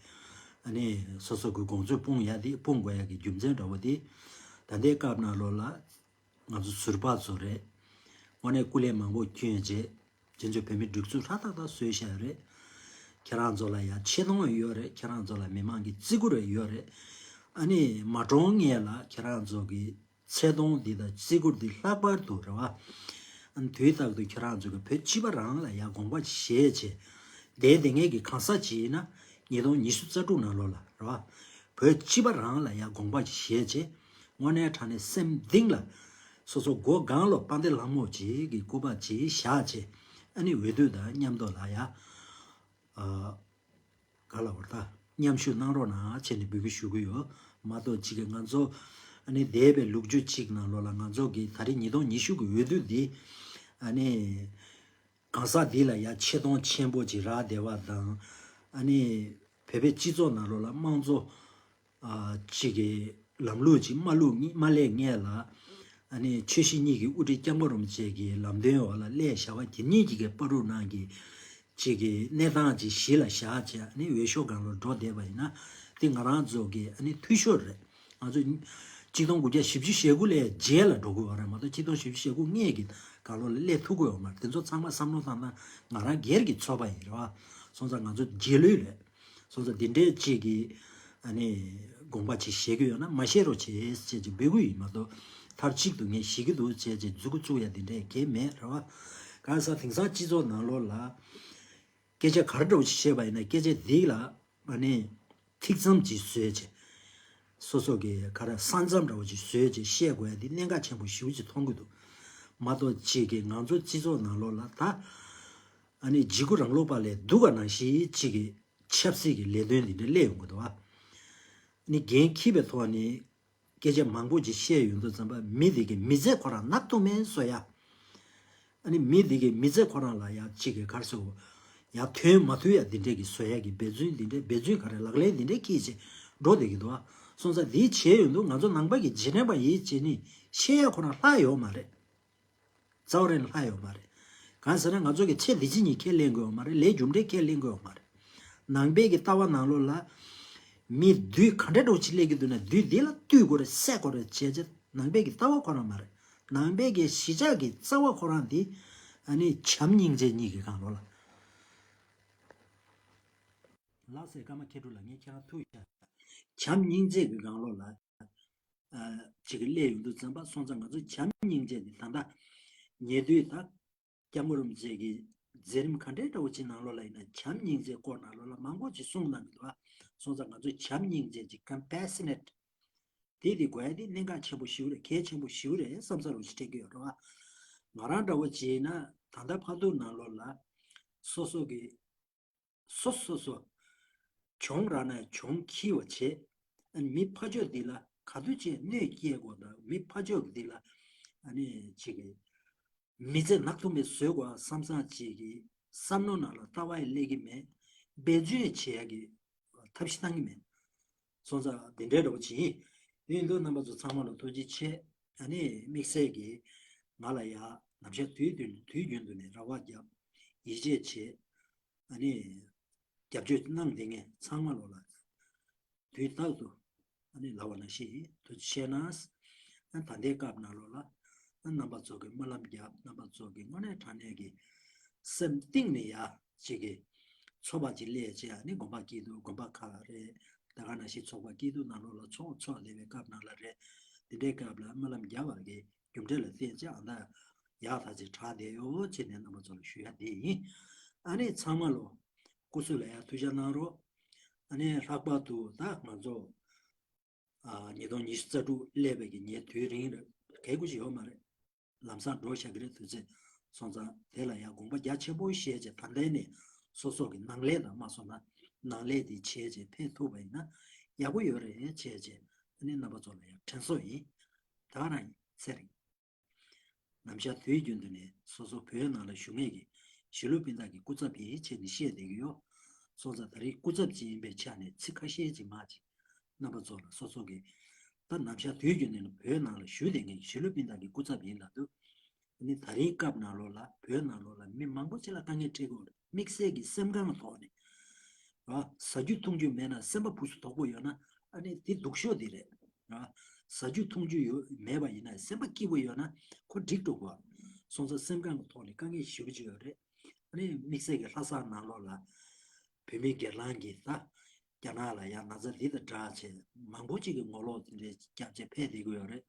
ཨ་ནི་སོ་སོ་གི་དགོངས་ཚུལ་སྤུངས་ཡ་འདི་སྤུངས་དགོས་ཡ་གི་རྒྱུ་མཚན་འདྲ་བོ་འདི། ད་ལྟའི་སྐབས་ནང་ལོགས་ལ། ང་ཚོ་ཟུར་པ་ཚོ་རེད། དངོས་གནས་སྐུ་ལས་མང་པོ་བསྐྱོན་བྱས། སྤྱི་ཚོགས་བོད་མི་སྒྲིག་འཛུགས་ཧྲ་ཏག་ཏག་བཟོས་བཞག་ཡོད་རེད། ཁྱེད་རང་ཚོ་ལ་ཡ་ཆེ་མཐོང་ཡོད་རེད། ཁྱེད་རང་ཚོ་ལ་མི་མང་གི་བརྩི་བཀུར་ཡོད་རེད། ཨ་ནི་མ་གྲོངས་སྔས་ལ་ཁྱེད་རང་ཚོ་གི་ཆེ་མཐོང་འདི་དང་བརྩི་བཀུར་འདི་ལྷག་པར་དུ་རེད་བ། ཨ་ནི་དུས་རྟག་ཏུ་ཁྱེད་རང་ཚོ་གི་བོད་སྤྱི་པ་རང་ལ་ཡ་དགོངས་པ་བཞེས་བྱས། བསྡད་བསྡད་མཁན་གྱི་གང་ཟག་ཅིག་ཡིན་ན། ཉིས་སྟོང་ཉི་ཤུ་རྩ་དྲུག་ནང་ལོགས་ལ་རེད་བ། བོད་སྤྱི་པ་རང་ལ་ཡ་དགོངས་པ་ཅིག་བཞེས་བྱས། དངོས་གནས་དྲང་གནས་སེམས་གཏིང་ལ། སོ་སོ་མགོ་སྒང་ལོགས་དཔལ་ལྡན་ལྷ་མོ་ཅིག་གི་སྐུ་པར་ཅིག་བཞག་བྱས། ཨ་ནི་འོས་བསྡུ་དང་མཉམ་དུ་ལ་ཡ། ཨ། ག་ལ་བར་ཐག་མཉམ་ཞུགས་གནང་རོགས་གནང་བྱས་ནས་འབོད་སྐུལ་ཞུ་གི་ཡོད། མ་གཏོགས་གཅིག་གི་ང་ཚོ་ཨ་ནི་འདས་པའི་ལོ་རྒྱུས་གཅིག་ནང་ལོགས་ལ་ང་ཚོ་གི་ད་རེས་ཉིས་སྟོང་ཉི་ཤུ་གི་འོས་བསྡུ་འདི་ཨ་ནི་གང་ཟག་འདི་ལ་ཡ་ཆེ་མཐོང་ཆེན་པོ་ཅིག་རག་བསྡད་པ་དང་། ཨ་ནི་བོད་པའི་སྤྱི་ཚོགས་ནང་ལོགས་ལ་དམངས་གཙོ་ཨ་གཅིག་གི་ལམ་ལུགས་ཅིག་མ་བླུགས་མ་སླེབས་སྔས་ལ། ཨ་ནི་ཆོས་སྲིད་གཉིས་ཀྱི་དབུ་ཁྲིད་སྐྱབས་མགོན་རིན་པོ་ཆེ་གི་ལམ་སྟོན་འོག་ལ་སླེབས་བཞག་པ་དེ་གཉིས་ཀྱི་གི་བར་དུ་ནང་གི་ཅིག་གི་གནས་སྟངས་ཅིག་གཞི་ལ་བཞག་བྱས། ཨ་ནི་འོས་ཤོག་སྒང་ལ་འགྲོ་བསྡད་པ་ཡིན་ན། དེ་ང་རང་ཚོ་གི་ཨ་ནི་འཐུས་ཤོར་རེད། ང་ཚོ་གཅིག་སྟོང་དགུ་བརྒྱ་བཞི་བཅུ་ཞེ་དགུ་ལ་རྗེས་ལ་འགྲོ་དགོས་པ་རེད་མ་གཏོགས། གཅིག་སྟོང་བཞི་བཅུ་ཞེ་དགུ་སྔས་ཀྱི་སྒང་ལོགས་ལ་སླེབས་ཐུབ་ཀྱི་ཡོད་མ་རེད། དེ་ཚོ་ཚང་མ་བསམ་བློ་བཏང་ན་ང་རང་སྒེར་གྱི་ཚོད་དཔག་ཡིན་རེད་བ། སོང་ཙང་ང་ཚོ་རྗེས་ལུས་རེད། སོང་ཙང་འདི་འདྲའི་ཅིག་གི་ཨ་ནི་དགོངས་པ་ཅིག་བཞེས་ཀྱི་ཡོད་ན་མ་བཞེས་རོགས་བྱེད་ཅེས་ཅིག་འབོད་སྐུལ་ཡིན་མ་གཏོགས། མཐར་གཅིག་ཏུ་ངས་བཞེས་ཀྱི་འདུག་ཅེས་ཅིག་མཛུབ་གུ་བཙུགས་ཡ་འདི་འདྲའི་གང་ཡང་མེད་རེད་བ། གང་ཟག་དེང་སང་སྤྱི་ཚོགས་ནང་ལོགས་ལ་སྐད་ཆ་ག་རེ་འདྲ་བོ་ཅིག་བཤད་པ་ཡིན་ན། སྐད་ཆ་འདི་ལ་ཨ་ནི་ཐིག་ཙམ་ཅིག་བཟོས་བྱས། སོ་སོ་གི་ག་རེ་ས་མཚམས་འདྲ་བོ་ཅིག་བཟོས་བྱས་བཤད་དགོས་ཡ་འདི་གནད་འགག་ཆེན་པོ་ཞེ་པོ་ཅིག་མཐོང་གི་འདུག། མ་གཏོགས་ཅིག་གི་ང་ཚོ་སྤྱི་ཚོགས་ནང་ལོགས་ལ་ད་ཨ་ནི་འཇིགས་སྐུལ་རང་ལུགས་པ་ལས་སྡུག་ག་ནང་བཞིན་ཅིག་གི་ཆབ་སྲིད་ཀྱི་ལས་དོན་འདི་འདྲ་སླེབས་ཡོང་གི་འདུག་བ། ནི་འགན་འཁྱེར་བའི་ཐོག་ནས་སྐད་ཆ་མང་པོ་ཅིག་བཤད་ཡོང་དུས་ཙམ་པ། མི་དེ་གི་མི་ཚེ་ཁོ་རང་ནག་ཐུག་མེད་བཟོ་ཡ། ཨ་ནི་མི་དེ་གི་མི་ཚེ་ཁོ་རང་ལ་ཡ་གཅིག་གི་གར་སོ་ཡ་དོན་མ་ཐུག་ཡ་འདི་འདྲས་ཀྱི་བཟོ་ཡ་གི་འབད་བརྩོན་འདི་འདྲས། འབད་བརྩོན་ག་རེ་ལག་ལེན་འདི་འདྲས་འཁྱེར་བྱས་འགྲོ་བསྡད་ཀྱི་འདུག་བ། སོང་ཙང་འདི་བྱས་ཡོང་དུས་ང་ཚོ་ནང་པ་གི་རྗེས་དྲན་པ་ཡིན་བྱས་ནས་བཤད་ཡ་ཁོ་རང་ལྷག་ཡོད་མ་རེད། རྩ་བ་རེ་ལྷག་ཡོད་མ་རེད། གང་ཟེར་ན་ང་ཚོ་གི་ཚེ་འདི་ཕྱི་གཉིས་ཁས་ལེན་དགོས་ཡོད་མ་རེད། ལས་རྒྱུ་འབྲས་ཁས་ལེན་དགོས་ཡོད་མ་རེད། ནང་པའི་གི་ལྟ་བ་ནང་ལོགས་ལ་མི་བདུད་ག་འདྲ་འདྲ་བོ་ཅིག་སླེབས་ཀྱི་འདུག་ན། བདུད་འདི་ལ་བཏུལ་དགོས་རེད། བསད་དགོས་རེད་བྱས་བྱས། ནང་པའི་གི་ལྟ་བ་ཁོ་རང་མ་རེད། ནང་པའི་གི་གཞིས་ཆགས་ཀྱི་རྩ་བ་ཁོ་རང་འདི་ཨ་ནི་བྱམས་སྙིང་རྗེ་གཉིས་ཀྱི་སྒང་ལོགས་ལ། ལགས་སེ། ཀརྨ་མཁས་གྲུབ་ལགས། ངས་ཁྱེད་རང་ཐུག་བཞག། བྱམས་སྙིང་རྗེ་གི་སྒང་ལོགས་ལ་ཨ་ཅིག་གི་སླེབས་ཡོང་དུས་ཙམ་པ། སོང་ཙང་ང་ཚོ་བྱམས་སྙིང་རྗེ་འདི་ད་ལྟ་ཉེ་དུས་ད་སྐྱབས་མགོན་རིན་པོ་ཆེ་གི་མཛད་རིམ་ག་འདྲའི་འདྲ་བོ་ཅིག་ནང་ལོགས་ལ་ཡིན་ན་བྱམས་སྙིང་རྗེ་སྐོར་ནང་ལོགས་ལ་མང་པོ་ཅིག་གསུངས་གནང་གི་འདུག་ཨ། སོང་ཙང་ང་ཚོ་བྱམས་སྙིང་རྗེ་ཅིག་compassionate་དེ་དེ་དགོས་ཡ་དེ་གནད་འགག་ཆེན་པོ་ཞིག་རེད། གལ་ཆེན་པོ་ཞིག་རེད་བསམ་ས་རུ་ཞིག་སྤྲད་ཀྱི་ཡོད་རེད་བ། ང་རང་འདྲ་བོ་བྱས་ན་ད་ལྟ་བར་དུ་ནང་ལོགས་ལ་སོ་སོ་གི་སོ་སོ་སོ་གྱོང་རག་ན་གྱོང་ཁྱི་བ་བྱེད། ཨ་ནི་མི་ཕར་ཕྱོགས་འདི་ལ་ག་དུས་བྱས་གནོད་སྐྱེལ་དགོས་དང་། མི་ཕར་ཕྱོགས་འདི་ལ་ཨ་ནི་ཅིག་གི་མི་ཚེ་ནག་ཐུམ་པའི་བཟོས་དགོས་བསམ་བསམ་ཅིག་གི་བསམ་བློ་ནང་ལ་ལྟ་བ་ཡི་སླེབས་ཀྱི་མེད། འབད་བརྩོན་བྱེད་ཡ་གི་ཐབས་ཤེས་བཏང་གི་མེད། སོང་ཙང་འདི་འདྲའི་འདྲ་བོ་ཅིག་ཡིན། ཡིན་དུས་རྣམ་པ་ཚོ་ཚང་མ་ལ་ཐུགས་རྗེ་ཆེ། ཨ་ནི་དམིགས་བསལ་གྱིས་ང་ལ་ཡ་ནམ་ཞག་དུས་རྒྱུན་དུས་རྒྱུན་དུ་ནས་རེ་བ་བརྒྱབ། ཡིད་ཆེས་བྱེད། ཨ་ནི་རྒྱབ་སྐྱོར་གནང་བསྡད་མཁན་ཚང་མ་ལོ་ལ་དུས་རྟག་ཏུ་ཨ་ནི་ལབ་པ་ནང་བཞིན་ཐུགས་རྗེ་ཆེ་གནང་། ཨ་ད་ལྟའི་སྐབས་ནང་ལོ་ལ་ཨ་རྣམ་པ་ཚོ་གི་སྨོན་ལམ་བརྒྱབ། རྣམ་པ་ཚོ་གི་དངོས་གནས་དྲང་གནས་ཀྱི་སེམས་གཏིང་ནས་ཡ་ཅིག་གི་ཚོགས་པ་ཅིག་སླེབས་བྱས། ཨ་ནི་དགོན་པ་སྐྱིད་སྡུག་དགོན་པ་ཁག་ལ་རེད། ད་ག་ནང་བཞིན་ཚོགས་པ་སྐྱིད་སྡུག་ནང་ལོ་ལ་ཚོགས་ཚོགས་སླེབས་པའི་སྐབས་ནང་ལ་རེད། དེ་འདྲའི་སྐབས་ལ་སྨོན་ལམ་བརྒྱབ་པ་གི་རྒྱུ་འབྲས་ལ་བརྟེན་བྱས་ཨ་ད་ཡག་ཐག་ཆོད་དྲག་བསྡད་ཡོད་ཅེས་ནས་རྣམ་པ་ཚོ་ལ་ཞུ་ཡ་དེ་ཡིན། ཨ་ནི་ཚང་མ་ལོ་སྐུ་གཟུགས་ལ་ཡ་ཐུགས་ཅག་གནང་རོགས། ཨ་ནི་ལྷག་པར་དུ་ད་ང་ཚོ་ཨ་ཉིས་སྟོང་ཉི་ཤུ་རྩ་དྲུག་སླེབས་པའི་གི་ཉེ་དུས་རིང་རེད། གལ་དགོས་ཅིག་ཡོད་མ་རེད། ལམ་སང་འགྲོ་བཞག་གི་རེད། དུས་ཚོད་སོང་ཙང་དེ་ལ་ཡ་དགོངས་པ་རྒྱ་ཆེན་པོ་བཞེས་བྱས་ད་ལྟའི་ནས་ སོ་སོ་གི་ནང་ལས་དང་མ་སོང་ན་ནང་ལས་དེ་བྱས་རྗེས་ཕེབས་ཐུབ་པ་ཡིན་ན་ཡག་པོ་ཡོད་རེད་བྱས་རྗེས་ཨ་ནི་རྣམ་པ་ཚོ་ལ་ཡང་དྲན་གསོ་ཡིན། ད་ག་རང་ཡིན་ཚེ་རིང་། ནམ་ཞག་དུས་རྒྱུན་དུ་ནས་སོ་སོ་བོད་ནང་ལ་བཞུགས་མཁན་གྱི་གཞིས་ལུས་སྤུན་ཟླ་གི་སྐུ་ཚབ་ཡིན་བྱས་ནས་བཤད་བསྡད་ཀྱི་ཡོད། སོང་ཙང་ད་རེས་སྐུ་ཚབ་ཅིག་ཡིན་པའི་ཆ་ནས་ཚིག་ཁ་ཤས་ཅིག་མ་ཅིག་རྣམ་པ་ཚོ་ལ་སོ་སོ་གི་ད་ནམ་ཞག་དུས་རྒྱུན་ནས་བོད་ནང་ལ་བཞུགས་བསྡད་མཁན་གྱི་གཞིས་ལུས་སྤུན་ཟླ་གི་སྐུ་ཚབ་ཡིན་ལབ་དུས། ཨ་ནི་ད་རེས་སྐབས་ནང་ལོགས་ལ་བོད་ནང་ལོགས་ལ་མི་མང་པོ་ཅིག་ལ་དཀའ་ངལ་འཕྲད་ཀྱི་ཡོད་རེད། དམིགས་བསལ་གྱི་སེམས་ཁམས་ཐོག་ནས། ར། ཟ་རྒྱུ་འཐུང་རྒྱུ་མེད་ན་སེམས་པ་ཕུགས་སུ་དོག་པོ་ཡོད་ན་ཨ་ནི་དེ་སྡུག་ཤོས་དེ་རེད། ར། ཟ་རྒྱུ་འཐུང་རྒྱུ་ཡོད་མེད་པ་ཡིན་ན་སེམས་པ་སྐྱིད་པོ་ཡོད་ན་ཁོ་འགྲིག་འགྲོ་གི་རེད། སོང་ཙང་སེམས་ཁམས་ཀྱི་ཐོག་ནས་དཀའ་ངལ་ཞེ་པོ་ཅིག་ཡོད་རེད། ཨ་ནི་དམིགས་བསལ་གྱི་ལྷ་ས་ནང་ལོགས་ལ་བོད་མི་སྒེར་ལངས་ཀྱིས་ད་རྒྱ་ནག་ལ་ཡང་ན་ཚ་འདི་དང་འདྲ་བྱས་མང་པོ་ཅིག་གིས་ངོ་ལོག་དེ་འདྲའི་རྒྱབ་བྱས་ཕེབས་བསྡད་ཀྱི་ཡོད་རེད།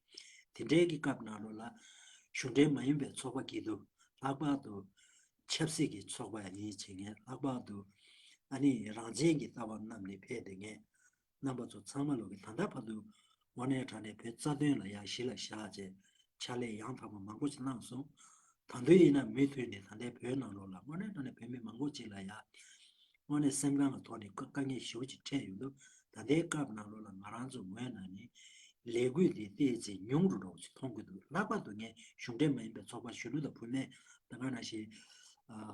དེ་འདྲའི་གི་སྐབས་ནང་ལོགས་ལ་གཞུང་འབྲེལ་མ་ཡིན་པའི་ཚོགས་པ་གི་འདུག་ལྷག་པར་དུ་ཆབ་སྲིད་ཀྱི་ཚོགས་པ་ཡིན་བྱེད་མཁན་ལྷག་པར་དུ་ཨ་ནི་རང་བཙན་གྱི་ལྟ་བ་བསྣམས་ནས་ཕེབས་བསྡད་མཁན་རྣམ་པ་ཚོ་ཚང་མ་ལོག་གི་ད་ལྟ་བར་དུ་དངོས་གནས་དྲང་གནས་བོད་རྩ་དོན་ལ་ཡང་གཞི་ལ་བཞག་བྱས་ཕྱག་ལས་ཡང་དག་པ་མང་པོ་ཞིག་གནང་སོང་། ད་དུང་ཡིན་ན་མུ་མཐུད་ནས་ད་ལྟའི་བོད་ནང་ལོགས་ལ་དངོས་གནས་དྲང་གནས་བོད་མི་མང་པོ་ཅིག་ལ་ཡང་དངོས་གནས་སེམས་ཁམས་ཀྱི་ཐོག་ནས་དཀའ་དཀའ་ངལ་ཞེ་པོ་ཅིག་འཕྲད་ཡོང་དུས་ད་ལྟའི་སྐབས་ནང་ལོགས་ལ་ང་རང་ཚོ་ངོས་ནས་ནི་ལས་འགུལ་འདི་ཏོག་ཙམ་ཉུང་རུ་འགྲོ་བ་ཅིག་མཐོང་གི་འདུག་ལྷག་པར་དུ་ངས་གཞུང་འབྲེལ་མ་ཡིན་པའི་ཚོགས་པ་གཞིས་ལུས་དང་བུད་མེད་ད་ག་ནང་བཞིན་ཨ།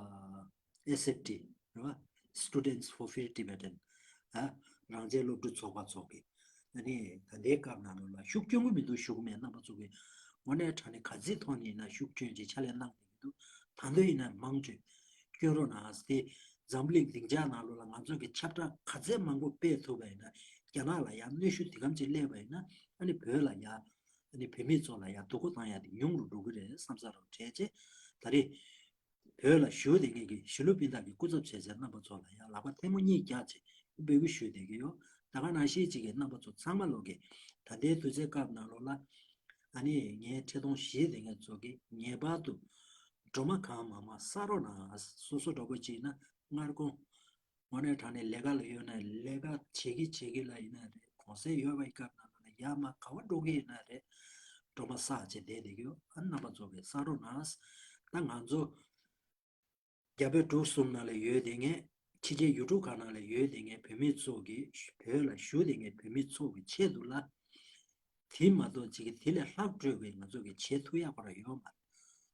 ཨེས་ཨེཕ་ཊི་རེད་བ། Students for Free Tibetan ཨ། རང་བཙན་སློབ་ཕྲུག་ཚོགས་པ་ཚོ་གི་ཨ་ནི་ད་ལྟའི་སྐབས་ནང་ལོགས་ལ་ཤུགས་སྐྱོན་གྱི་མི་འདུག་ཞུ་གི་མེད་རྣམ་པ་ཚོ་གི་དངོས་གནས་དྲང་གནས་ག་ཚོད་ཐོག་ནས་ཡིན་ན་ཤུགས་སྐྱོན་གྱི་ཕྱག་ལས་གནང་བསྡད་ཀྱི་འདུག་ད་དུང་ཡིན་ན་མང་ཆེ་སྐྱོན་རོགས་གནང་ཟེར་ཏེ་འཛམ་གླིང་སྡིངས་ཆ་ནང་ལོགས་ལ་ང་ཚོ་གི་ཁྱབ་བསྒྲགས་ག་ཚད་མང་པོ་སྤེལ་ཐུབ་པ་ཡིན་ན་རྒྱ་ནག་ལ་ཡང་གནོན་ཤུགས་དེ་གམ་ཅིག་སླེབས་པ་ཡིན་ན་ཨ་ནི་བོད་ལ་ཡང་ཨ་ནི་བོད་མི་ཚོ་ལ་ཡང་སྡུག་པོ་བཏང་ཡ་དེ་ཉུང་རུ་འགྲོ་གི་རེད་བསམ་ས་རུ་བྲལ་རྗེས་ད་རེས། བོད་ལ་བཞུགས་བསྡད་མཁན་གྱི་གཞིས་ལུས་སྤུན་ཟླ་གི་སྐུ་ཚབ་བྱས་བྱས་རྣམ་པ་ཚོ་ལ་ཡང་ལག་པ་ཐལ་མོ་གཉིས་བཀྱགས་བྱས་འབོད་སྐུལ་ཞུས་བསྡད་ཀྱི་ཡོད། ད་ག་ནང་བཞིན་གཅིག་གི་རྣམ་པ་ཚོ་ཚང་མ་ལོག་གི་ད་ལྟའི་དུས་ཚོད་སྐབས་ནང་ལོགས་ལ་ཨ་ནི་ངའི་འཕྲིན་གཏོང་བཞི་བསྡད་མཁན་ཚོ་གི་ངེས་པར་དུ་སྒྲོལ་མ་གང་མང་མང་བསགས་རོགས་གནང་། སོ་སོ་འདྲ་པོ་གཅིག་ན་སྔར་གོང་དངོས་གནས་དྲང་གནས་ལས་ཀ་ལ་ཡོད་ན་ལས་ཀ་བྱེད་ཀྱི་བྱེད་ཀྱི་ལ་ཡིན་ན་རེད། གུང་སེང་ཡོད་པའི་སྐབས་ནང་ལ་ཡར་མར་ག་པར་འགྲོ་གི་ཡིན་ན་རེད། སྒྲོལ་མ་བསགས་བྱས་བསྡད་བསྡད་ཀྱི་ཡོད། ཨ་རྣམ་པ་ཚོ་གིས་བསགས་རོགས་གནང་། ད་ང་ཚོ་རྒྱ་བོད་འབྲུག་གསུམ་ནང་ལ་ཡོད་བསྡད་མཁན་ཕྱི་རྒྱལ་ཡུལ་གྲུ་ཁག་ནང་ལ་ཡོད་བསྡད་མཁན་བོད་མི་ཚོ་གིས་བོད་ལ་བཞུགས་བསྡད་མཁན་བོད་མི་ཚོ་གི་ཆེད་དུ་ལ་དེ་མ་གཏོགས་ཅིག་གི་དེ་ལས་ལྷག་སྤྲོད་པའི་ང་ཚོ་གི་བྱེད་ཐུབ་ཡག་ཁོ་རང་ཡོད་མ་རེད།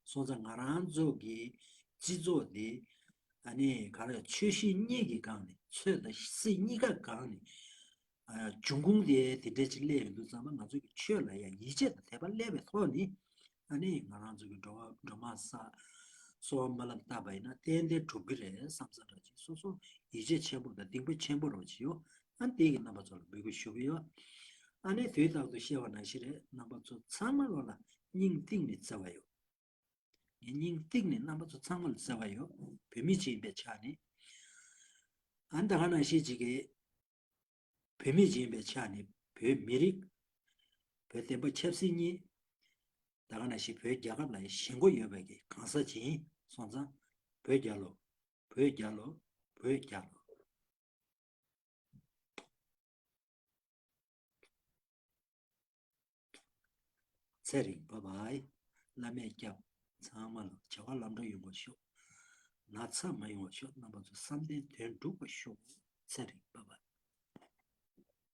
སོང་ཙང་ང་རང་ཚོ་གི་སྤྱི་ཚོགས་འདི་ཨ་ནི་ག་རེ་ཆོས་སྲིད་གཉིས་ཀྱི་སྒང་ནས་ཆོས་དང་སྲིད་གཉིས་ཀ་སྒང་ནས་ཨ་འབྱུང་ཁུངས་དེ་དེ་འདྲ་ཅིག་སླེབས་ཡོང་དུས་ཙམ་པ་ང་ཚོ་གི་ཆོས་ལ་ཡང་ཡིད་ཆེས་དང་དད་པ་སླེབས་པའི་ཐོག་ནས་ཨ་ནི་ང་རང་ཚོ་གི་སྒྲོལ་མ་སྒྲོལ་མ་བསགས་གསོལ་བ་སྨོན་ལམ་བཏབ་པ་ཡིན་ན་ཏན་ཏན་འགྲུབ་ཀྱི་རེད་བསམ་ས་འདྲ་ཅིག་སོ་སོ་ཡིད་ཆེས་ཆེན་པོ་དང་གཏིང་དཔེ་ཆེན་པོ་རོགས་ཅིག་ཡོད། ཨ་ནི་དེ་གི་རྣམ་པ་ཚོ་ལ་འབོད་སྐུལ་ཞུ་གི་ཡོད། ཨ་ནི་དུས་རྟག་ཏུ་བཤད་པ་ནང་བཞིན་རེད། རྣམ་པ་ཚོ་ཚང་མ་ལོ་ལ་སྙིང་གཏིང་ནས་བརྩེ་བ་ཡོད། ངས་སྙིང་གཏིང་ནས་རྣམ་པ་ཚོ་ཚང་མ་ལ་བརྩེ་བ་ཡོད། བོད་མི་ཅིག་ཡིན་པའི་ཆ་ནས། ཨ་ནི་ད་ག་ནང་བཞིན་ཅིག་གི་བོད་མི་ཅིག་ཡིན་པའི་ཆ་ནས་བོད་མི་རིགས་བོད་བསྟན་པ་ཆབ་སྲིད་གཉིས་ད་ག་ནང་བཞིན་བོད་རྒྱལ་ཁབ་ལ་ཞེན་ཁོག་ཡོད་པའི་གི་གང་ཟག་ཅིག་ཡིན་སོང་ཙང་བོད་རྒྱལ་ལོ། བོད་རྒྱལ་ལོ། བོད་རྒྱལ་ལོ། ཚེ་རིང་བྷ་བྷའི། བླ་མས་སྐྱབས། ཚང་མ་ལ་བྱ་བ་ལམ་འགྲོ་ཡོང་བ་ཤོག་ན་ཚ་མ་ཡོང་བ་ཤོག་རྣམ་པ་ཚོ་བསམ་དོན་དོན་འགྲུབ་པ་ཤོག་ཚེ་རིང་བྷ་བྷའི།